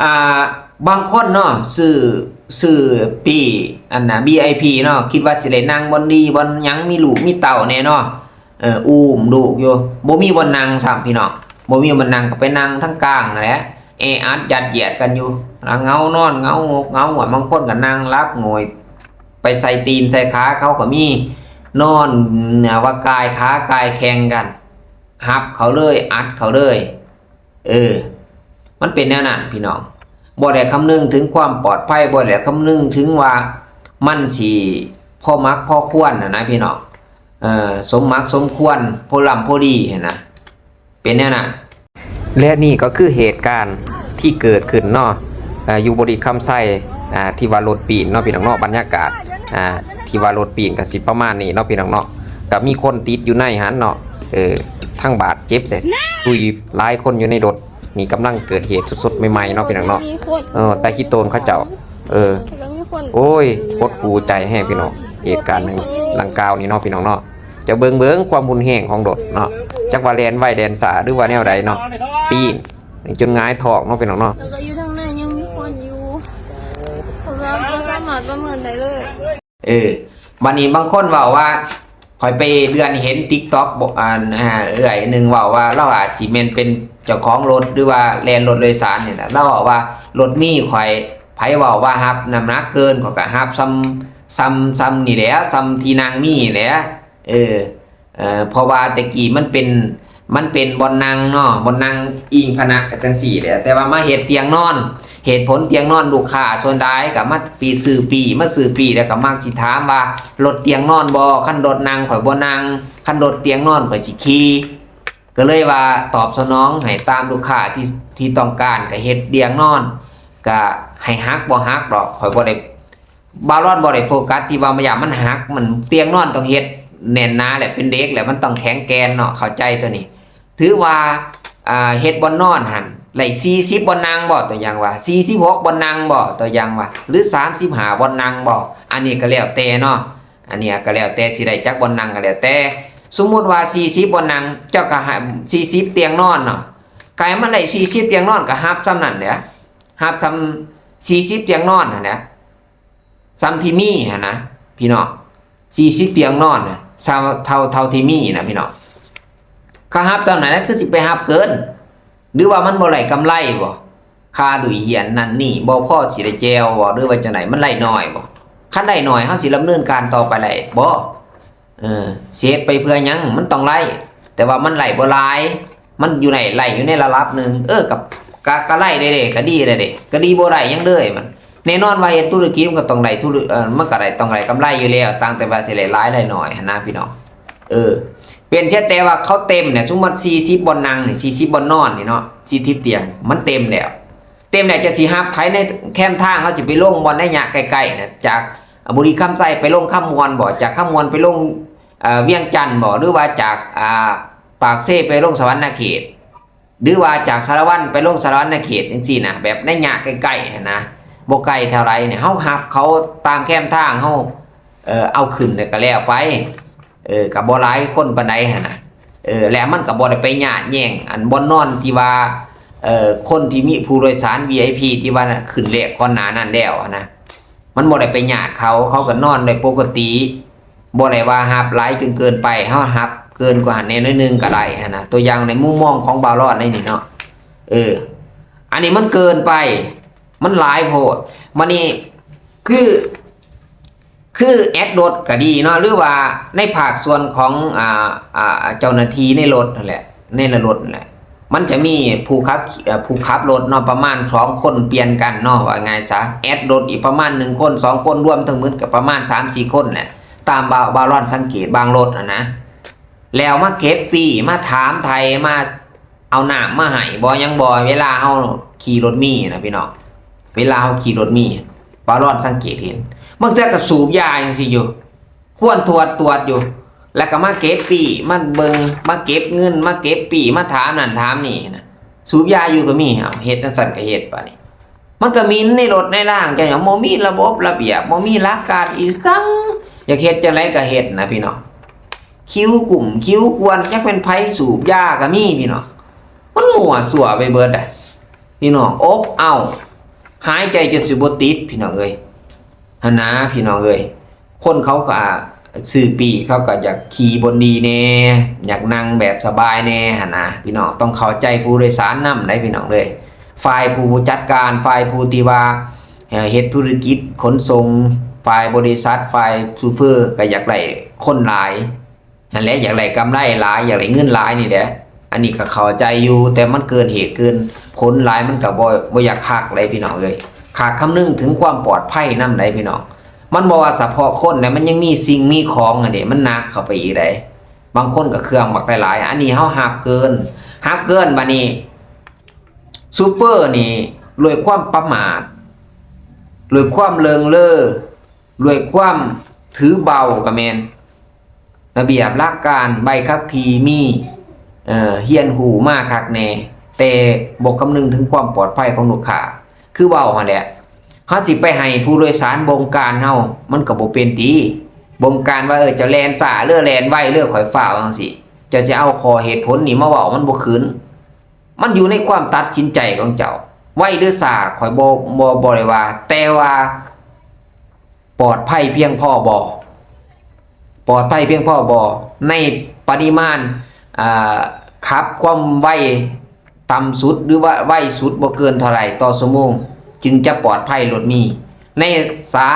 ອ່າ ບາງຄົນເນາະ ຊື້ ຊື້ປີ້ ອັນນ່າ ວີໄອພີ ເນາະ, ຄິດວ່າຊິໄດ້ນັ່ງບ່ອນດີບ່ອນຫຍັງ, ມີລູກມີເຕົ້າແດ່ເນາະ, ເອີ ອຸ້ມລູກຢູ່, ບໍ່ມີບ່ອນນັ່ງຊ້ຳ ພີ່ນ້ອງ, ບໍ່ມີບ່ອນນັ່ງ ກໍໄປນັ່ງທາງກາງຫັ້ນແຫຼະ, ແອອັດຍັດຢຽດກັນຢູ່, ນອນເຫງົາ ນອນເຫງົາ ງົກເຫງົາ. ບາງຄົນກໍນັ່ງຫຼັບໂງ່ຍ ໄປໃສ່ຕີນໃສ່ຂາເຂົາກໍມີ, ນອນວ່າກ່າຍຂາກ່າຍແຂ້ງກັນ, ຮັບເຂົາເລີຍ ອັດເຂົາເລີຍ. ເອີ ມັນເປັນແນວນັ້ນພີ່ນ້ອງ, ບໍ່ໄດ້ຄຳນຶງເຖິງຄວາມປອດໄພ, ບໍ່ໄດ້ຄຳນຶງເຖິງວ່າມັນຊິພໍໝັກພໍຄວນຫັ້ນນະພີ່ນ້ອງ, ເອີ ສົມໝັກສົມຄວນ, ພໍລຳພໍດີຫັ້ນນະ, ເປັນແນວນັ້ນ. ແລະນີ້ກໍຄືເຫດການທີ່ເກີດຂຶ້ນເນາະ, ເອີ ຢູ່ບໍລິຄຳໄຊ, ອ່າ ທີ່ວ່າລົດປີ້ນເນາະ ພີ່ນ້ອງເນາະ, ບັນຍາກາດ ອ່າ ທີ່ວ່າລົດປີ້ນກໍຊິປະມານນີ້ເນາະ ພີ່ນ້ອງເນາະ, ກໍມີຄົນຕິດຢູ່ໃນຫັ້ນເນາະ, ເອີ ທັງບາດເຈັບແດ່ ຕຸຍຫຼາຍຄົນຢູ່ໃນລົດ. ນີ້ກຳລັງເກີດເຫດສົດໆໃໝ່ໆເນາະ ພີ່ນ້ອງເນາະ, ເອີ ແຕ່ຂີ້ໂຕນເຂົາເຈົ້າ ເອີ ໂອ້ຍ ຫົດຫູ່ໃຈແຮງພີ່ນ້ອງ, ເຫດການດັ່ງກ່າວນີ້ເນາະ ພີ່ນ້ອງເນາະ. ຈະເບິ່ງ ເບິ່ງຄວາມຮຸນແຮງຂອງລົດເນາະ, ຈັກວ່າແລ່ນໄວແລ່ນຊ້າ ຫຼືວ່າແນວໃດເນາະ, ປີ້ນຈົນຫງາຍທ້ອງເນາະ ພີ່ນ້ອງເນາະ. ແລ້ວກໍຢູ່ທາງໃນຍັງມີຄົນຢູ່, ເພາະວ່າບໍ່ສາມາດປະເມີນໄດ້ເລີຍ. ເອີ ບັດນີ້ບາງຄົນເວົ້າວ່າ ຂ້ອຍໄປເລື່ອນເຫັນ TikTok ບໍ່ ອັນ ເອື້ອຍໜຶ່ງເວົ້າວ່າ ລາວອາດຊິແມ່ນເປັນເຈົ້າຂອງລົດ ຫຼືວ່າແລ່ນລົດໂດຍສານນີ້ແຫຼະ, ລາວເວົ້າວ່າ ລົດມີຂ້ອຍ ໃຜເວົ້າວ່າຮັບນ້ຳໜັກເກີນ ຂ້ອຍກໍຮັບສ່ຳ ສ່ຳ ສ່ຳນີ້ແຫຼະ, ສ່ຳທີ່ນັ່ງມີແຫຼະ. ເອີ ເອີ ເພາະວ່າແຕ່ກີ້ມັນເປັນ ມັນເປັນບ່ອນນັ່ງເນາະ, ບ່ອນນັ່ງອີງພະນັກກັນຈັ່ງຊີ້ແຫຼະ, ແຕ່ວ່າມາເຮັດຕຽງນອນ. ເຫດຜົນຕຽງນອນ ລູກຄ້າສ່ວນຫຼາຍກໍມາປີ້ ຊື້ປີ້ ມາຊື້ປີ້ແລ້ວກໍມັກຊິຖາມວ່າ ລົດຕຽງນອນບໍ່? ຄັນລົດນັ່ງຂ້ອຍບໍ່ນັ່ງ, ຄັນລົດຕຽງນອນຂ້ອຍຊິຂີ່. ກໍເລີຍວ່າຕອບສະໜອງໃຫ້ຕາມລູກຄ້າທີ່ ທີ່ຕ້ອງການ, ກໍເຮັດຕຽງນອນ, ກໍໃຫ້ຫັກບໍ່ຫັກດອກ, ຂ້ອຍບໍ່ໄດ້ ບ່າວລອນບໍ່ໄດ້ໂຟກັສທີ່ວ່າຢ້ານມັນຫັກ, ມັນຕຽງນອນຕ້ອງເຮັດແໜ້ນໜາແຫຼະ, ເປັນເດັກແຫຼະ, ມັນຕ້ອງແຂງແກ່ນເນາະ, ເຂົ້າໃຈຕົວນີ້. ຖືວ່າ ອ່າ ເຮັດບ່ອນນອນຫັ້ນໄດ້ສີ່ສິບບ່ອນນັ່ງບໍ່? ຕົວຢ່າງວ່າ ສີ່ສິບຫົກບ່ອນນັ່ງບໍ່? ຕົວຢ່າງວ່າ ຫຼື ສາມສິບຫ້າບ່ອນນັ່ງບໍ່? ອັນນີ້ກໍແລ້ວແຕ່ເນາະ, ອັນນີ້ກໍແລ້ວແຕ່ຊິໄດ້ຈັກບ່ອນນັ່ງກໍແລ້ວແຕ່. ສົມມຸດວ່າສີ່ສິບບ່ອນນັ່ງ, ເຈົ້າກໍໃຫ້ສີ່ສິບຕຽງນອນເນາະ, ກໍໃຫ້ມັນໄດ້ສີ່ສິບຕຽງນອນ, ກໍຮັບສ່ຳນັ້ນແຫຼະ, ຮັບສ່ຳສີ່ສິບຕຽງນອນຫັ້ນແຫຼະ. ສ່ຳທີ່ມີຫັ້ນນະພີ່ນ້ອງ, ສີ່ສິບຕຽງນອນນະ, ສ່ຳເທົ່າ ເທົ່າທີ່ມີນະພີ່ນ້ອງ. ເຂົາຮັບສ່ຳນັ້ນນະ ຄືຊິໄປຮັບເກີນ ຫຼືວ່າມັນບໍ່ໄດ້ກຳໄລບໍ່? ຄ່າດຸຍຮຽນນັ້ນນີ້ ບໍ່ພໍຊິໄດ້ແຈ່ວບໍ່ ຫຼືວ່າຈັ່ງໃດ? ມັນໄດ້ໜ້ອຍບໍ່? ຄັນໄດ້ໜ້ອຍ ເຮົາຊິດຳເນີນການຕໍ່ໄປໄດ້ບໍ່? ເອີ ຊິເຮັດໄປເພື່ອຫຍັງ? ມັນຕ້ອງໄດ້, ແຕ່ວ່າມັນໄດ້ບໍ່ຫຼາຍ, ມັນຢູ່ໃນ ໄດ້ຢູ່ໃນລະດັບໜຶ່ງ. ເອີ ກໍ ກໍ ກໍໄດ້ເດ້ ກໍດີເດ້ ກໍດີ ບໍ່ໄດ້ຫຍັງເລີຍ. ມັນແນ່ນອນວ່າເຮັດທຸລະກິດມັນກໍຕ້ອງໄດ້ທຸລະ ເອີ ມັນກໍໄດ້ ຕ້ອງໄດ້ກຳໄລຢູ່ແລ້ວ, ຕ່າງແຕ່ວ່າຊິໄດ້ຫຼາຍໄດ້ໜ້ອຍຫັ້ນນະພີ່ນ້ອງ. ເອີ ເວັ້ນແຕ່ວ່າເຂົາເຕັມແຫຼະ, ສົມມຸດສີ່ສິບບ່ອນນັ່ງນີ້ ສີ່ສິບບ່ອນນອນນີ້ເນາະ, ສີ່ສິບຕຽງ ມັນເຕັມແລ້ວ. ເຕັມແລ້ວຈະຊິຮັບໃຜໃນແຄມທາງ, ເຮົາຊິໄປລົງບ່ອນໃດຍະໃກ້ໆນະ, ຈາກບໍລິຄຳໄຊໄປລົງຄຳມ່ວນບໍ່? ຈາກຄຳມ່ວນໄປລົງ ເອີ ວຽງຈັນບໍ່? ຫຼືວ່າຈາກ ອ່າ ປາກເຊໄປລົງສະຫວັນນະເຂດ? ຫຼືວ່າຈາກສາລະວັນໄປລົງສາລະວັນນະເຂດຈັ່ງຊີ້ນະ, ແບບໃນຍະໃກ້ໆຫັ້ນນະ, ບໍ່ໄກເທົ່າໃດນີ້, ເຮົາຮັບເຂົາຕາມແຄມທາງ, ເຮົາ ເອີ ເອົາຂຶ້ນແລ້ວກໍແລ້ວໄປ. ເອີ ກໍບໍ່ຫຼາຍຄົນປານໃດຫັ້ນນະ. ເອີ ແລະມັນກໍບໍ່ໄດ້ໄປຍາດແຍ່ງອັນບ່ອນນອນທີ່ວ່າ ເອີ ຄົນທີ່ມີຜູ້ໂດຍສານ ວີໄອພີ ທີ່ວ່າຂຶ້ນແລກກ່ອນໜ້ານັ້ນແລ້ວຫັ້ນນະ, ມັນບໍ່ໄດ້ໄປຍາດເຂົາ, ເຂົາກໍນອນໄດ້ປົກກະຕິ, ບໍ່ໄດ້ວ່າຮັບຫຼາຍຈົນເກີນໄປ, ເຮົາຮັບເກີນກວ່າຫັ້ນແດ່ໜ້ອຍໜຶ່ງກໍໄດ້ຫັ້ນນະ. ຕົວຢ່າງໃນມຸມມອງຂອງບ່າວລອດໃນນີ້ເນາະ, ເອີ ອັນນີ້ມັນເກີນໄປ, ມັນຫຼາຍໂພດ. ບາດນີ້ຄື ຄືແອັດລົດກໍດີເນາະ ຫຼືວ່າໃນພາກສ່ວນຂອງ ອ່າ ອ່າ ເຈົ້າໜ້າທີ່ໃນລົດຫັ້ນແຫຼະ ໃນລົດຫັ້ນແຫຼະ, ມັນຈະມີຜູ້ຂັບ ເອີ່ ຜູ້ຂັບລົດເນາະ ປະມານສອງຄົນປ່ຽນກັນເນາະ ວ່າງ່າຍຊະ ແອັດລົດອີກປະມານໜຶ່ງຄົນ ສອງຄົນ ລວມທັງໝົດກໍປະມານສາມສີ່ຄົນແຫຼະ ຕາມບ່າວ ບ່າວລອນສັງເກດບາງລົດຫັ້ນນະ ແລ້ວມາເກັບປີ້ ມາຖາມໄຖ່ ມາເອົານ້ຳມາໃຫ້ບໍ່ ຫຍັງບໍ່ ເວລາເຮົາຂີ່ລົດມີນະພີ່ນ້ອງ ເວລາເຮົາຂີ່ລົດມີ ບ່າວລອນສັງເກດເຫັນ ບາງເທື່ອກໍສູບຢາຈັ່ງຊີ້ຢູ່ ຄວນທວດຕວດຢູ່ ແລ້ວກໍມາເກັບປີ້ ມາເບິ່ງ ມາເກັບເງິນ ມາເກັບປີ້ ມາຖາມນັ້ນຖາມນີ້ນະ ສູບຢາຢູ່ກໍມີ ເອົ້າ ເຮັດຈັ່ງຊັ້ນກໍເຮັດ ບາດນີ້ ມັນກໍໝິ່ນໃນລົດໃນລາງ ຈັ່ງຫຍັງ ບໍ່ມີລະບົບລະບຽບ ບໍ່ມີຫຼັກການອີ່ສັງ ຢາກເຮັດຈັ່ງໃດກໍເຮັດນະພີ່ນ້ອງ ຄິວກຸ້ມຄິວກວນ ຈັກແມ່ນໃຜສູບຢາກໍມີພີ່ນ້ອງ ມັນມົ້ວຊົ່ວໄປເບິດ ພີ່ນ້ອງ ອົບເອົາ ຫາຍໃຈຈົນຊິບໍ່ຕິດ ພີ່ນ້ອງເອີຍ ຫັ້ນນະ ພີ່ນ້ອງເອີຍ ຄົນເຂົາກໍຊື້ປີ້ ເຂົາກໍຢາກຂີ່ບ່ອນດີແດ່ ຢາກນັ່ງແບບສະບາຍແດ່ ຫັ້ນນະ ພີ່ນ້ອງ ຕ້ອງເຂົ້າໃຈຜູ້ໂດຍສານນຳໄດ໋ ພີ່ນ້ອງເອີຍ ຝ່າຍຜູ້ຈັດການ ຝ່າຍຜູ້ທີ່ວ່າ ເຮັດທຸລະກິດຂົນສົ່ງ ຝ່າຍບໍລິສັດ ຝ່າຍໂຊເຟີ ກໍຢາກໄດ້ຄົນຫຼາຍ ຫັ້ນແຫຼະ ຢາກໄດ້ກຳໄລຫຼາຍ ຢາກໄດ້ເງິນຫຼາຍນີ້ແຫຼະ ອັນນີ້ກໍເຂົ້າໃຈຢູ່ ແຕ່ມັນເກີນເຫດເກີນຜົນຫຼາຍ ມັນກໍບໍ່ ບໍ່ຢາກຄັກເດ້ພີ່ນ້ອງເອີຍ ຂາດຄຳນຶງເຖິງຄວາມປອດໄພນຳໄດ໋ພີ່ນ້ອງ ມັນບໍ່ວ່າສະເພາະຄົນໃດ໋ ມັນຍັງມີສິ່ງມີຂອງຫັ້ນເດ້ ມັນໜັກເຂົ້າໄປອີກໃດ໋ ບາງຄົນກໍເຄື່ອງບັກຫຼາຍໆ ອັນນີ້ເຮົາຮັບເກີນ ຮັບເກີນ ບາດນີ້ໂຊເຟີນີ້ ດ້ວຍຄວາມປະໝາດ ດ້ວຍຄວາມເລີງເລີ ດ້ວຍຄວາມຖືເບົາກໍແມ່ນ ລະບຽບຫຼັກການໃບຂັບຂີ່ມີ ເອີ ຮຽນຮູ້ມາຄັກແນ່ ແຕ່ບໍ່ຄຳນຶງເຖິງຄວາມປອດໄພຂອງລູກຄ້າ ຄືເວົ້າຫັ້ນແຫຼະ ເຮົາຊິໄປໃຫ້ຜູ້ໂດຍສານບົງການເຮົາ ມັນກໍບໍ່ເປັນຕິ ບົງການວ່າ ເອີ ເຈົ້າແລ່ນຊ້າເດີ ແລ່ນໄວເດີ ຂ້ອຍຟ້າວ ຈັ່ງຊີ້ ເຈົ້າຊິເອົາຂໍ້ເຫດຜົນນີ້ມາເວົ້າ ມັນບໍ່ຂຶ້ນ ມັນຢູ່ໃນຄວາມຕັດສິນໃຈຂອງເຈົ້າ ໄວຫຼືຊ້າ ຂ້ອຍບໍ່ ບໍ່ ບໍ່ໄດ້ວ່າ ແຕ່ວ່າ ປອດໄພພຽງພໍບໍ່? ປອດໄພພຽງພໍບໍ່? ໃນປະລິມານ ເອີ່ ຂັບຄວາມໄວຕ່ຳສຸດ ຫຼືວ່າໄວສຸດບໍ່ເກີນເທົ່າໃດຕໍ່ຊົ່ວໂມງ ຈຶ່ງຈະປອດໄພລົດມີ? ໃນສະ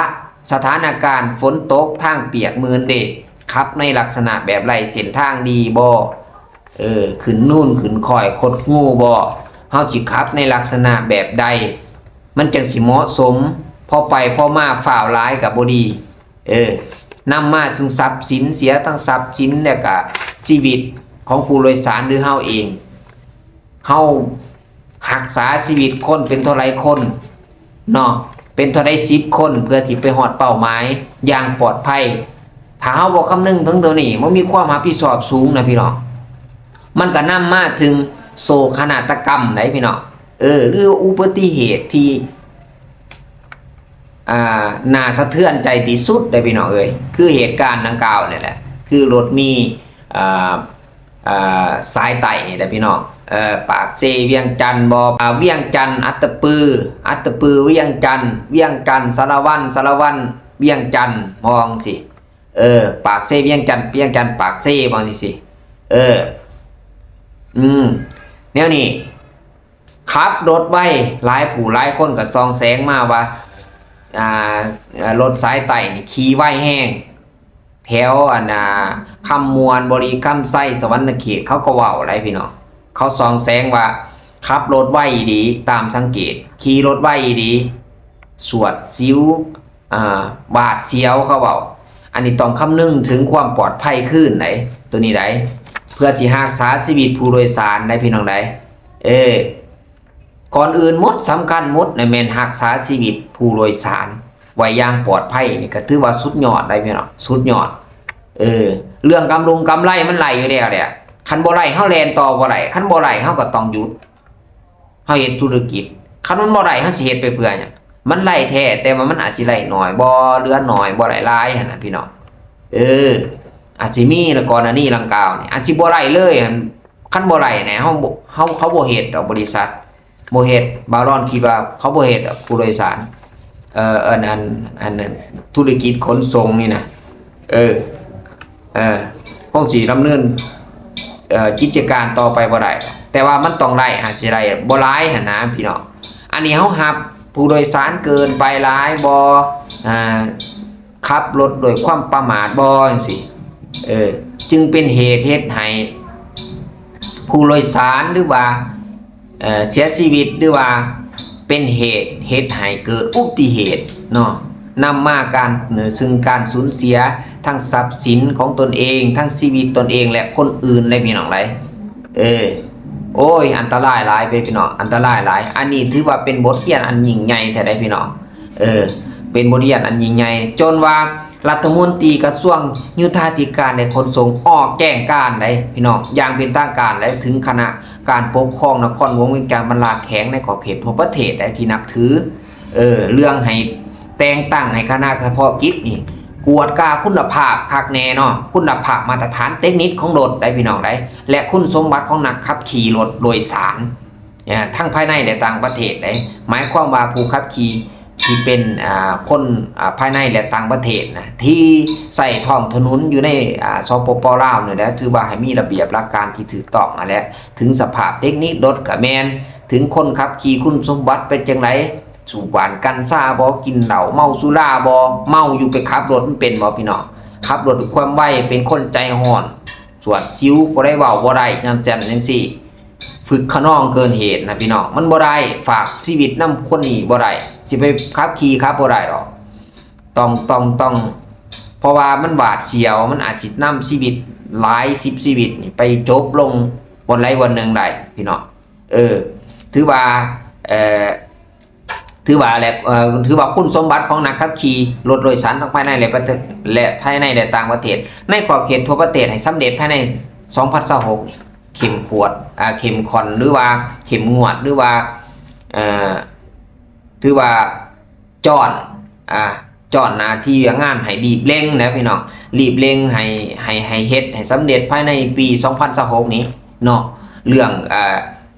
ສະຖານະການຝົນຕົກ ທາງປຽກໝື່ນເດ ຂັບໃນລັກສະນະແບບໃດ? ເສັ້ນທາງດີບໍ່? ເອີ ຂຶ້ນນູນຂຶ້ນຄ້ອຍ ຄົດງູບໍ່? ເຮົາຊິຂັບໃນລັກສະນະແບບໃດ ມັນຈັ່ງຊິເໝາະສົມ? ພໍໄປພໍມາ ຟ້າວຫຼາຍກໍບໍ່ດີ ເອີ ນຳມາເຖິງຊັບສິນ ເສຍທັງຊັບສິນ ແລ້ວກະຊີວິດຂອງຜູ້ໂດຍສານ ຫຼືເຮົາເອງ ເຮົາຮັກສາຊີວິດຄົນເປັນເທົ່າໃດຄົນເນາະ ເປັນເທົ່າໃດສິບຄົນ ເພື່ອທີ່ໄປຮອດເປົ້າໝາຍຢ່າງປອດໄພ. ຖ້າເຮົາບໍ່ຄຳນຶງເຖິງໂຕນີ້ ບໍ່ມີຄວາມຮັບຜິດຊອບສູງນະພີ່ນ້ອງ ມັນກໍນຳມາເຖິງໂສກະນາດຕະກຳໄດ໋ພີ່ນ້ອງ ເອີ ຫຼືອຸບັດຕິເຫດທີ່ ອ່າ ໜ້າສະເທືອນໃຈທີ່ສຸດເດ້ພີ່ນ້ອງເອີຍ ຄືເຫດການດັ່ງກ່າວນີ້ແຫຼະ ຄືລົດມີ ອ່າ ອ່າ ສາຍໃຕ້ນີ້ແຫຼະພີ່ນ້ອງ ເອີ ປາກເຊ ວຽງຈັນບໍ່ ອ່າ ວຽງຈັນ ອັດຕະປື ອັດຕະປື ວຽງຈັນ ວຽງຈັນ ສາລະວັນ ສາລະວັນ ວຽງຈັນ ວ່າຈັ່ງຊີ້ ເອີ ປາກເຊ ວຽງຈັນ ວຽງຈັນ ປາກເຊ ວ່າຈັ່ງຊີ້ ເອີ ອືມ ແນວນີ້ ຂັບລົດໄວ ຫຼາຍຜູ້ຫຼາຍຄົນກໍສ່ອງແສງມາວ່າ ອ່າ ລົດສາຍໃຕ້ນີ້ຂີ່ໄວແຮງ ແຖວອັນນ່າ ຄຳມ່ວນ ບໍລິຄຳໄຊ ສະຫວັນນະເຂດ ເຂົາກໍເວົ້າໄດ໋ພີ່ນ້ອງ ເຂົາສ່ອງແສງວ່າຂັບລົດໄວອີ່ຫຼີ ຕາມສັງເກດ ຂີ່ລົດໄວອີ່ຫຼີ ສວດສິວ ອ່າ ຫວາດສຽວ ເຂົາເວົ້າ ອັນນີ້ຕ້ອງຄຳນຶງເຖິງຄວາມປອດໄພຄືນໃດ໋ ໂຕນີ້ໃດ໋ ເພື່ອຊິຮັກສາຊີວິດຜູ້ໂດຍສານໃດ໋ ພີ່ນ້ອງໃດ໋ ເອີ ກ່ອນອື່ນໝົດ ສຳຄັນໝົດນະ ແມ່ນຮັກສາຊີວິດຜູ້ໂດຍສານໄວ້ຢ່າງປອດໄພ ນີ້ກໍຖືວ່າສຸດຍອດໃດ໋ ພີ່ນ້ອງ ສຸດຍອດ ເອີ ເລື່ອງກຳລົງກຳໄລມັນໄລ່ຢູ່ແລ້ວແຫຼະ ຄັນບໍ່ໄລ່ ເຮົາແລ່ນຕໍ່ບໍ່ໄດ້ ຄັນບໍ່ໄລ່ ເຮົາກໍຕ້ອງຢຸດ ເຮົາເຮັດທຸລະກິດ ຄັນມັນບໍ່ໄດ້ ເຮົາຊິເຮັດໄປເພື່ອຫຍັງ? ມັນໄດ້ແທ້ ແຕ່ວ່າມັນອາດຊິໄດ້ໜ້ອຍບໍ່ ເຫຼືອໜ້ອຍ ບໍ່ໄດ້ຫຼາຍຫັ້ນນະພີ່ນ້ອງ ເອີ ອາດຊິມີລະ ກໍລະນີດັ່ງກ່າວນີ້ ອາດຊິບໍ່ໄດ້ເລີຍຫັ້ນ ຄັນບໍ່ໄດ້ແນ່ ເຮົາບໍ່ ເຮົາ ເຂົາບໍ່ເຮັດດອກ ບໍລິສັດບໍ່ເຮັດ ບ່າວລອນຄິດວ່າເຂົາບໍ່ເຮັດດອກ ຜູ້ໂດຍສານ ເອີ ອັນ ອັນ ອັນ ທຸລະກິດຂົນສົ່ງນີ້ນະ ເອີ ເອີ ຄົງຊິດຳເນີນ ເອີ ກິດຈະການຕໍ່ໄປບໍ່ໄດ້ ແຕ່ວ່າມັນຕ້ອງໄດ້ ອາດຊິໄດ້ບໍ່ຫຼາຍຫັ້ນນະພີ່ນ້ອງ ອັນນີ້ເຮົາຮັບຜູ້ໂດຍສານເກີນໄປຫຼາຍບໍ່ ອ່າ ຂັບລົດດ້ວຍຄວາມປະໝາດບໍ່ ຈັ່ງຊີ້ ເອີ ຈຶ່ງເປັນເຫດເຮັດໃຫ້ ຜູ້ໂດຍສານ ຫຼືວ່າ ເອ່ອ ເສຍຊີວິດ ຫຼືວ່າເປັນເຫດ ເຮັດໃຫ້ເກີດອຸບັດຕິເຫດເນາະ ນຳມາການ ເຊິ່ງການສູນເສຍທັງຊັບສິນຂອງຕົນເອງ ທັງຊີວິດຕົນເອງ ແລະ ຄົນອື່ນເດ້ພີ່ນ້ອງເດ້. ເອີ ໂອ້ຍ ອັນຕະລາຍຫຼາຍເດ້ພີ່ນ້ອງ ອັນຕະລາຍຫຼາຍ. ອັນນີ້ຖືວ່າເປັນບົດຮຽນອັນຍິ່ງໃຫຍ່ແທ້ໃດ໋ພີ່ນ້ອງ. ເອີ ເປັນບົດຮຽນອັນຍິ່ງໃຫຍ່ ຈົນວ່າລັດຖະມົນຕີກະຊວງໂຍທາທິການ ແລະ ຂົນສົ່ງອອກແຈ້ງການໃດ໋ພີ່ນ້ອງ ຢ່າງເປັນທາງການ ແລະ ເຖິງຄະນະການປົກຄອງນະຄອນຫຼວງວຽງຈັນ ບັນດາແຂວງໃນຂອບເຂດທົ່ວປະເທດໃດ໋ທີ່ນັບຖື ເອີ ເລື່ອງໃຫ້ແຕ່ງຕັ້ງໃຫ້ຄະນະສະເພາະກິດນີ້ ກວດກາຄຸນນະພາບຄັກແນ່ເນາະ ຄຸນນະພາບມາດຕະຖານເຕັກນິກຂອງລົດໃດ໋ພີ່ນ້ອງໃດ໋ ແລະ ຄຸນສົມບັດຂອງນັກຂັບຂີ່ລົດໂດຍສານ ເອີ ທັງພາຍໃນ ແລະ ຕ່າງປະເທດເດ້. ໝາຍຄວາມວ່າຜູ້ຂັບຂີ່ທີ່ເປັນ ອ່າ ຄົນ ອ່າ ພາຍໃນ ແລະ ຕ່າງປະເທດນະ ທີ່ໃຊ້ທ້ອງຖະໜົນຢູ່ໃນ ອ່າ ສປປ ລາວນີ້ແຫຼະ ຖືວ່າໃຫ້ມີລະບຽບຫຼັກການທີ່ຖືກຕ້ອງຫັ້ນແຫຼະ. ເຖິງສະພາບເຕັກນິກລົດກະແມ່ນ ເຖິງຄົນຂັບຂີ່ຄຸນສົມບັດເປັນຈັ່ງໃດ ສູບຫວ່ານກັນຊາບໍ່ ກິນເຫຼົ້າ ເມົາສຸລາບໍ່ ເມົາຢູ່ໄປຂັບລົດມັນເປັນບໍ່ພີ່ນ້ອງ? ຂັບລົດດ້ວຍຄວາມໄວ ເປັນຄົນໃຈຮ້ອນ ສວດຊິວບໍ່ໄດ້ ເວົ້າບໍ່ໄດ້ ຈັ່ງຊັ້ນຈັ່ງຊີ້ ຝຶກຂະນອງເກີນເຫດນະພີ່ນ້ອງ ມັນບໍ່ໄດ້ ຝາກຊີວິດນຳຄົນນີ້ບໍ່ໄດ້ ຊິໄປຂັບຂີ່ຂັບບໍ່ໄດ້ດອກ ຕ້ອງ ຕ້ອງ ຕ້ອງ ເພາະວ່າມັນຫວາດສຽວ ມັນອາດຊິນຳຊີວິດຫຼາຍສິບຊີວິດນີ້ໄປຈົບລົງບ່ອນໃດບ່ອນໜຶ່ງໄດ້ພີ່ນ້ອງ. ເອີ ຖືວ່າ ເອີ ຖືວ່າແລະ ເອີ ຖືວ່າຄຸນສົມບັດຂອງນັກຂັບຂີ່ລົດໂດຍສານທັງພາຍໃນ ແລະ ປະເທດ ແລະ ພາຍໃນ ແລະ ຕ່າງປະເທດ ໃນຂອບເຂດທົ່ວປະເທດໃຫ້ສຳເລັດພາຍໃນສອງພັນຊາວຫົກນີ້ ເຂັ້ມຂວດ ອ່າ ເຂັ້ມຂ້ນ ຫຼືວ່າເຂັ້ມງວດ ຫຼືວ່າ ເອີ ຖືວ່າຈ້ອນ ອ່າ ຈ້ອນໜ້າທີ່ວຽກງານໃຫ້ລີບເລັ່ງນະພີ່ນ້ອງ ລີບເລັ່ງໃຫ້ ໃຫ້ ໃຫ້ເຮັດໃຫ້ສຳເລັດພາຍໃນປີສອງພັນຊາວຫົກນີ້ເນາະ ເລື່ອງ ເອີ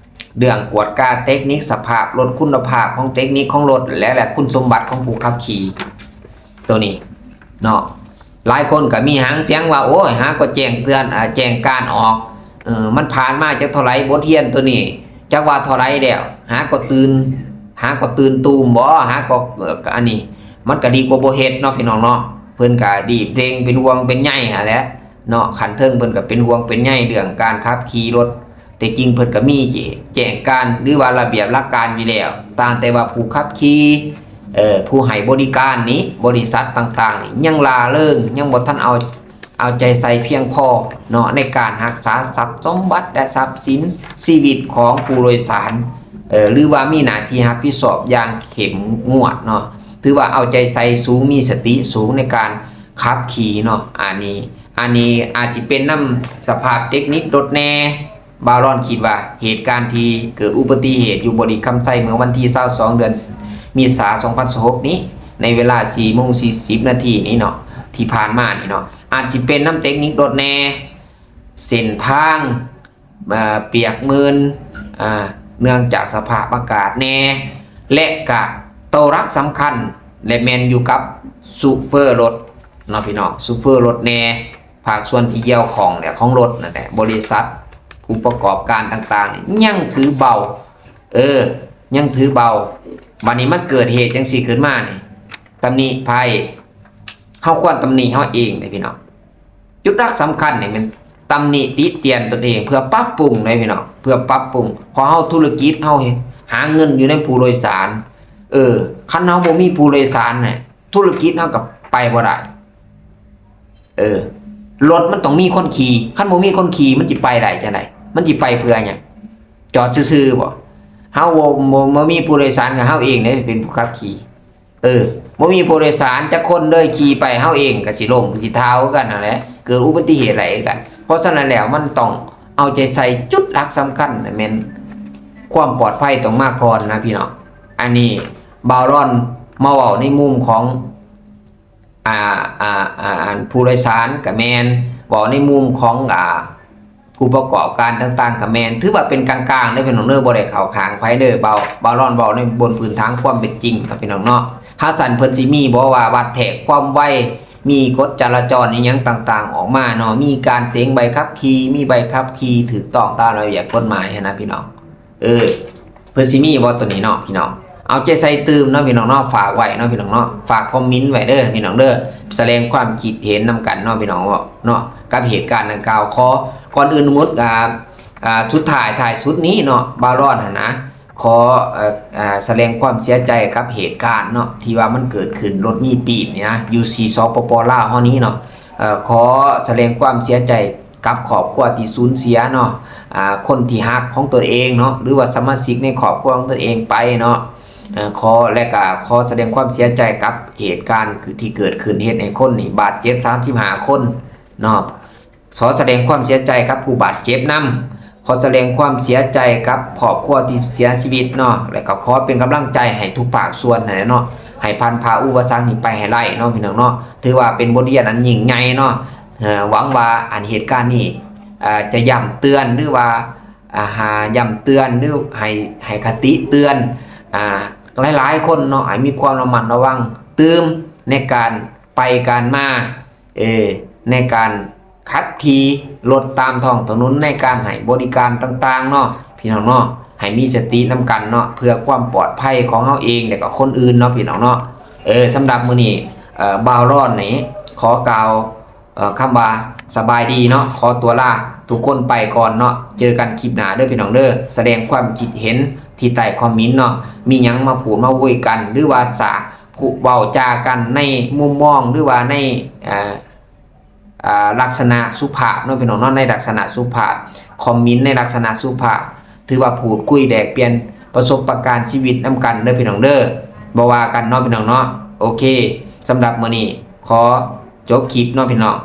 ເລື່ອງກວດກາເຕັກນິກສະພາບລົດ ຄຸນນະພາບຂອງເຕັກນິກຂອງລົດ ແລະ ແລະ ຄຸນສົມບັດຂອງຜູ້ຂັບຂີ່ໂຕນີ້ເນາະ. ຫຼາຍຄົນກະມີຫາງສຽງວ່າ ໂອ້ຍ ຫາກໍແຈ້ງເຕືອນ ອາ ແຈ້ງການອອກ ເອີ ມັນຜ່ານມາຈັກເທົ່າໃດ ບົດຮຽນໂຕນີ້ ຈັກວ່າເທົ່າໃດແລ້ວ ຫາກໍຕື່ນ ຫາກໍຕື່ນຕູມບໍ ຫາກໍ ເອີ ອັນນີ້ ມັນກະດີກວ່າບໍ່ເຮັດເນາະພີ່ນ້ອງເນາະ. ເພິ່ນກະດີບເລັ່ງ ເປັນຫ່ວງເປັນໃຍຫັ້ນແຫຼະເນາະ ຂັ້ນເທິງເພິ່ນກະເປັນຫ່ວງເປັນໃຍເລື່ອງການຂັບຂີ່ລົດ ແຕ່ຈິງເພິ່ນກະມີແຈ້ງການ ຫຼືວ່າລະບຽບຫຼັກການຢູ່ແລ້ວ ຕ່າງແຕ່ວ່າຜູ້ຂັບຂີ່ ເອີ ຜູ້ໃຫ້ບໍລິການນີ້ ບໍລິສັດຕ່າງໆນີ້ ຍັງລ່າເລີງ ຍັງບໍ່ທັນເອົາ ເອົາໃຈໃສ່ພຽງພໍເນາະ ໃນການຮັກສາຊັບສົມບັດ ແລະ ຊັບສິນຊີວິດຂອງຜູ້ໂດຍສານ ເອີ ຫຼືວ່າມີໜ້າທີ່ຮັບຜິດຊອບຢ່າງເຂັ້ມງວດເນາະ ຖືວ່າເອົາໃຈໃສ່ສູງ ມີສະຕິສູງໃນການຂັບຂີ່ເນາະ. ອັນນີ້ ອັນນີ້ອາດຊິເປັນນຳສະພາບເຕັກນິກລົດແດ່ ບ່າວລອນຄິດວ່າເຫດການທີ່ເກີດອຸບັດຕິເຫດຢູ່ບໍລິຄຳໄຊ ເມື່ອວັນທີຊາວສອງ ເດືອນມີສາ ສອງພັນຊາວຫົກນີ້ ໃນເວລາສີ່ໂມງສີ່ສິບນາທີນີ້ເນາະ ທີ່ຜ່ານມານີ້ເນາະ ອາດຊິເປັນນຳເຕັກນິກລົດແດ່ ເສັ້ນທາງ ເອ່ອ ປຽກໝື່ນ ເອ່ອ ເນື່ອງຈາກສະພາບອາກາດແດ່ ແລະ ກະໂຕຫຼັກສຳຄັນ ແລະ ແມ່ນຢູ່ກັບໂຊເຟີລົດເນາະ ພີ່ນ້ອງ ໂຊເຟີລົດແດ່ ພາກສ່ວນທີ່ກ່ຽວຂ້ອງແຫຼະ ຂອງລົດນັ້ນແຫຼະ ບໍລິສັດ ຜູ້ປະກອບການຕ່າງໆ ຍັງຖືເບົາ ເອີ ຍັງຖືເບົາ. ບາດນີ້ມັນເກີດເຫດຈັ່ງຊີ້ຂຶ້ນມານີ້ ຕຳໜິໃຜ? ເຮົາຄວນຕຳໜິເຮົາເອງເດ້ພີ່ນ້ອງ. ຈຸດຫຼັກສຳຄັນນີ້ແມ່ນຕຳໜິຕິຕຽນຕົນເອງ ເພື່ອປັບປຸງເດ້ພີ່ນ້ອງ ເພື່ອປັບປຸງ ເພາະເຮົາທຸລະກິດ ເຮົາຫາເງິນຢູ່ນຳຜູ້ໂດຍສານ ເອີ ຄັນເຮົາບໍ່ມີຜູ້ໂດຍສານນະ ທຸລະກິດເຮົາກໍໄປບໍ່ໄດ້. ເອີ ລົດມັນຕ້ອງມີຄົນຂີ່ ຄັນບໍ່ມີຄົນຂີ່ມັນຊິໄປໄດ້ຈັ່ງໃດ? ມັນຊິໄປເພື່ອຫຍັງ? ຈອດຊື່ໆບໍ? ເຮົາບໍ່ ບໍ່ ບໍ່ມີຜູ້ໂດຍສານ ກໍເຮົາເອງເດ້ເປັນຜູ້ຂັບຂີ່. ເອີ ບໍ່ມີຜູ້ໂດຍສານຈັກຄົນເລີຍ ຂີ່ໄປເຮົາເອງກໍຊິລົ້ມ ຊິທ້າວຄືກັນຫັ້ນແຫຼະ ເກີດອຸບັດຕິເຫດໄດ້ຄືກັນ. ເພາະສະນັ້ນແລ້ວ ມັນຕ້ອງເອົາໃຈໃສ່ ຈຸດຫຼັກສຳຄັນແມ່ນຄວາມປອດໄພຕ້ອງມາກ່ອນນະພີ່ນ້ອງ. ອັນນີ້ບ່າວລອນມາເວົ້າໃນມຸມຂອງ ອ່າ ອ່າ ອ່າ ອັນຜູ້ໂດຍສານກະແມ່ນ ເວົ້າໃນມຸມຂອງ ອ່າ ຜູ້ປະກອບການຕ່າງໆກະແມ່ນ ຖືວ່າເປັນກາງໆເດີພີ່ນ້ອງເດີ ບໍ່ໄດ້ເຂົ້າຂ້າງໃຜເດີ ບ່າວ ບ່າວລອນເວົ້າໃນບົນພື້ນຖານຄວາມເປັນຈິງເນາະພີ່ນ້ອງເນາະ. ຫາຊັ້ນເພິ່ນຊິມີບໍ່ວ່າວັດແທກຄວາມໄວ ມີກົດຈະລາຈອນອີ່ຫຍັງຕ່າງໆອອກມາເນາະ ມີການເສັງໃບຂັບຂີ່ ມີໃບຂັບຂີ່ຖືກຕ້ອງຕາມລະບຽບກົດໝາຍຫັ້ນນະພີ່ນ້ອງ. ເອີ ເພິ່ນຊິມີບໍ່ໂຕນີ້ເນາະພີ່ນ້ອງ? ເອົາໃຈໃສ່ຕື່ມເນາະພີ່ນ້ອງເນາະ ຝາກໄວ້ເນາະພີ່ນ້ອງເນາະ ຝາກຄອມເມັນໄວ້ເດີພີ່ນ້ອງເດີ ສະແດງຄວາມຄິດເຫັນນຳກັນເນາະພີ່ນ້ອງເນາະ ກັບເຫດການດັ່ງກ່າວ. ຂໍ ກ່ອນອື່ນໝົດ ອ່າ ອ່າ ສຸດທ້າຍ ທ້າຍສຸດນີ້ເນາະ ບ່າວລອນຫັ້ນນະ ຂໍ ເອີ ອ່າ ສະແດງຄວາມເສຍໃຈກັບເຫດການເນາະ ທີ່ວ່າມັນເກີດຂຶ້ນ ລົດມີປີນນີ້ນະ ຢູ່ທີ່ ສປປ ລາວເຮົານີ້ເນາະ ເອີ ຂໍສະແດງຄວາມເສຍໃຈກັບຄອບຄົວທີ່ສູນເສຍເນາະ ອ່າ ຄົນທີ່ຮັກຂອງຕົນເອງເນາະ ຫຼືວ່າສະມາຊິກໃນຄອບຄົວຂອງຕົນເອງໄປເນາະ ເອີ ຂໍ ແລະກະຂໍສະແດງຄວາມເສຍໃຈກັບເຫດການທີ່ເກີດຂຶ້ນ ເຮັດໃຫ້ຄົນນີ້ບາດເຈັບ ສາມສິບຫ້າຄົນເນາະ. ຂໍສະແດງຄວາມເສຍໃຈກັບຜູ້ບາດເຈັບນຳ, ຂໍສະແດງຄວາມເສຍໃຈກັບຄອບຄົວທີ່ເສຍຊີວິດເນາະ ແລະກໍຂໍເປັນກຳລັງໃຈໃຫ້ທຸກພາກສ່ວນຫັ້ນແຫຼະເນາະ ໃຫ້ຜ່ານຜ່າອຸປະສັກນີ້ໄປໃຫ້ໄດ້ເນາະ ພີ່ນ້ອງເນາະ. ຖືວ່າເປັນບົດຮຽນອັນຍິ່ງໃຫຍ່ເນາະ. ເອີ ຫວັງວ່າອັນເຫດການນີ້ ເອີ ຈະຢ້ຳເຕືອນ ຫຼືວ່າ ອ່າ ຫາຢ້ຳເຕືອນ ຫຼືໃຫ້ ໃຫ້ຄະຕິເຕືອນ ອ່າ ຫຼາຍໆຄົນເນາະ ໃຫ້ມີຄວາມລະມັດລະວັງຕື່ມໃນການໄປການມາ ເອີ ໃນການຂັບຂີ່ລົດຕາມທ້ອງຖະໜົນ ໃນການໃຫ້ບໍລິການຕ່າງໆເນາະ ພີ່ນ້ອງເນາະ. ໃຫ້ມີສະຕິນຳກັນເນາະ ເພື່ອຄວາມປອດໄພຂອງເຮົາເອງ ແລະກໍຄົນອື່ນເນາະ ພີ່ນ້ອງເນາະ. ເອີ ສຳລັບມື້ນີ້ ເອີ ບ່າວລອນນີ້ຂໍກ່າວ ເອີ ຄຳວ່າສະບາຍດີເນາະ ຂໍຕົວລາທຸກຄົນໄປກ່ອນເນາະ. ເຈີກັນຄລິບໜ້າເດີພີ່ນ້ອງເດີ. ສະແດງຄວາມຄິດເຫັນທີ່ໃຕ້ຄອມເມັນເນາະ ມີຫຍັງມາພູດມາຄຸຍກັນ ຫຼືວ່າສາເວົ້າຈາກັນໃນມຸມມອງ ຫຼືວ່າໃນ ເອີ ອ່າ ລັກສະນະສຸພາບເນາະ ພີ່ນ້ອງເນາະ ໃນລັກສະນະສຸພາບ ຄອມເມັນໃນລັກສະນະສຸພາບ ຖືວ່າພູດຄຸຍແລກປ່ຽນປະສົບປະການຊີວິດນຳກັນເດີພີ່ນ້ອງເດີ. ບໍ່ວ່າກັນເນາະ ພີ່ນ້ອງເນາະ. ໂອເຄ ສຳລັບມື້ນີ້ຂໍຈົບຄລິບເນາະ ພີ່ນ້ອງ.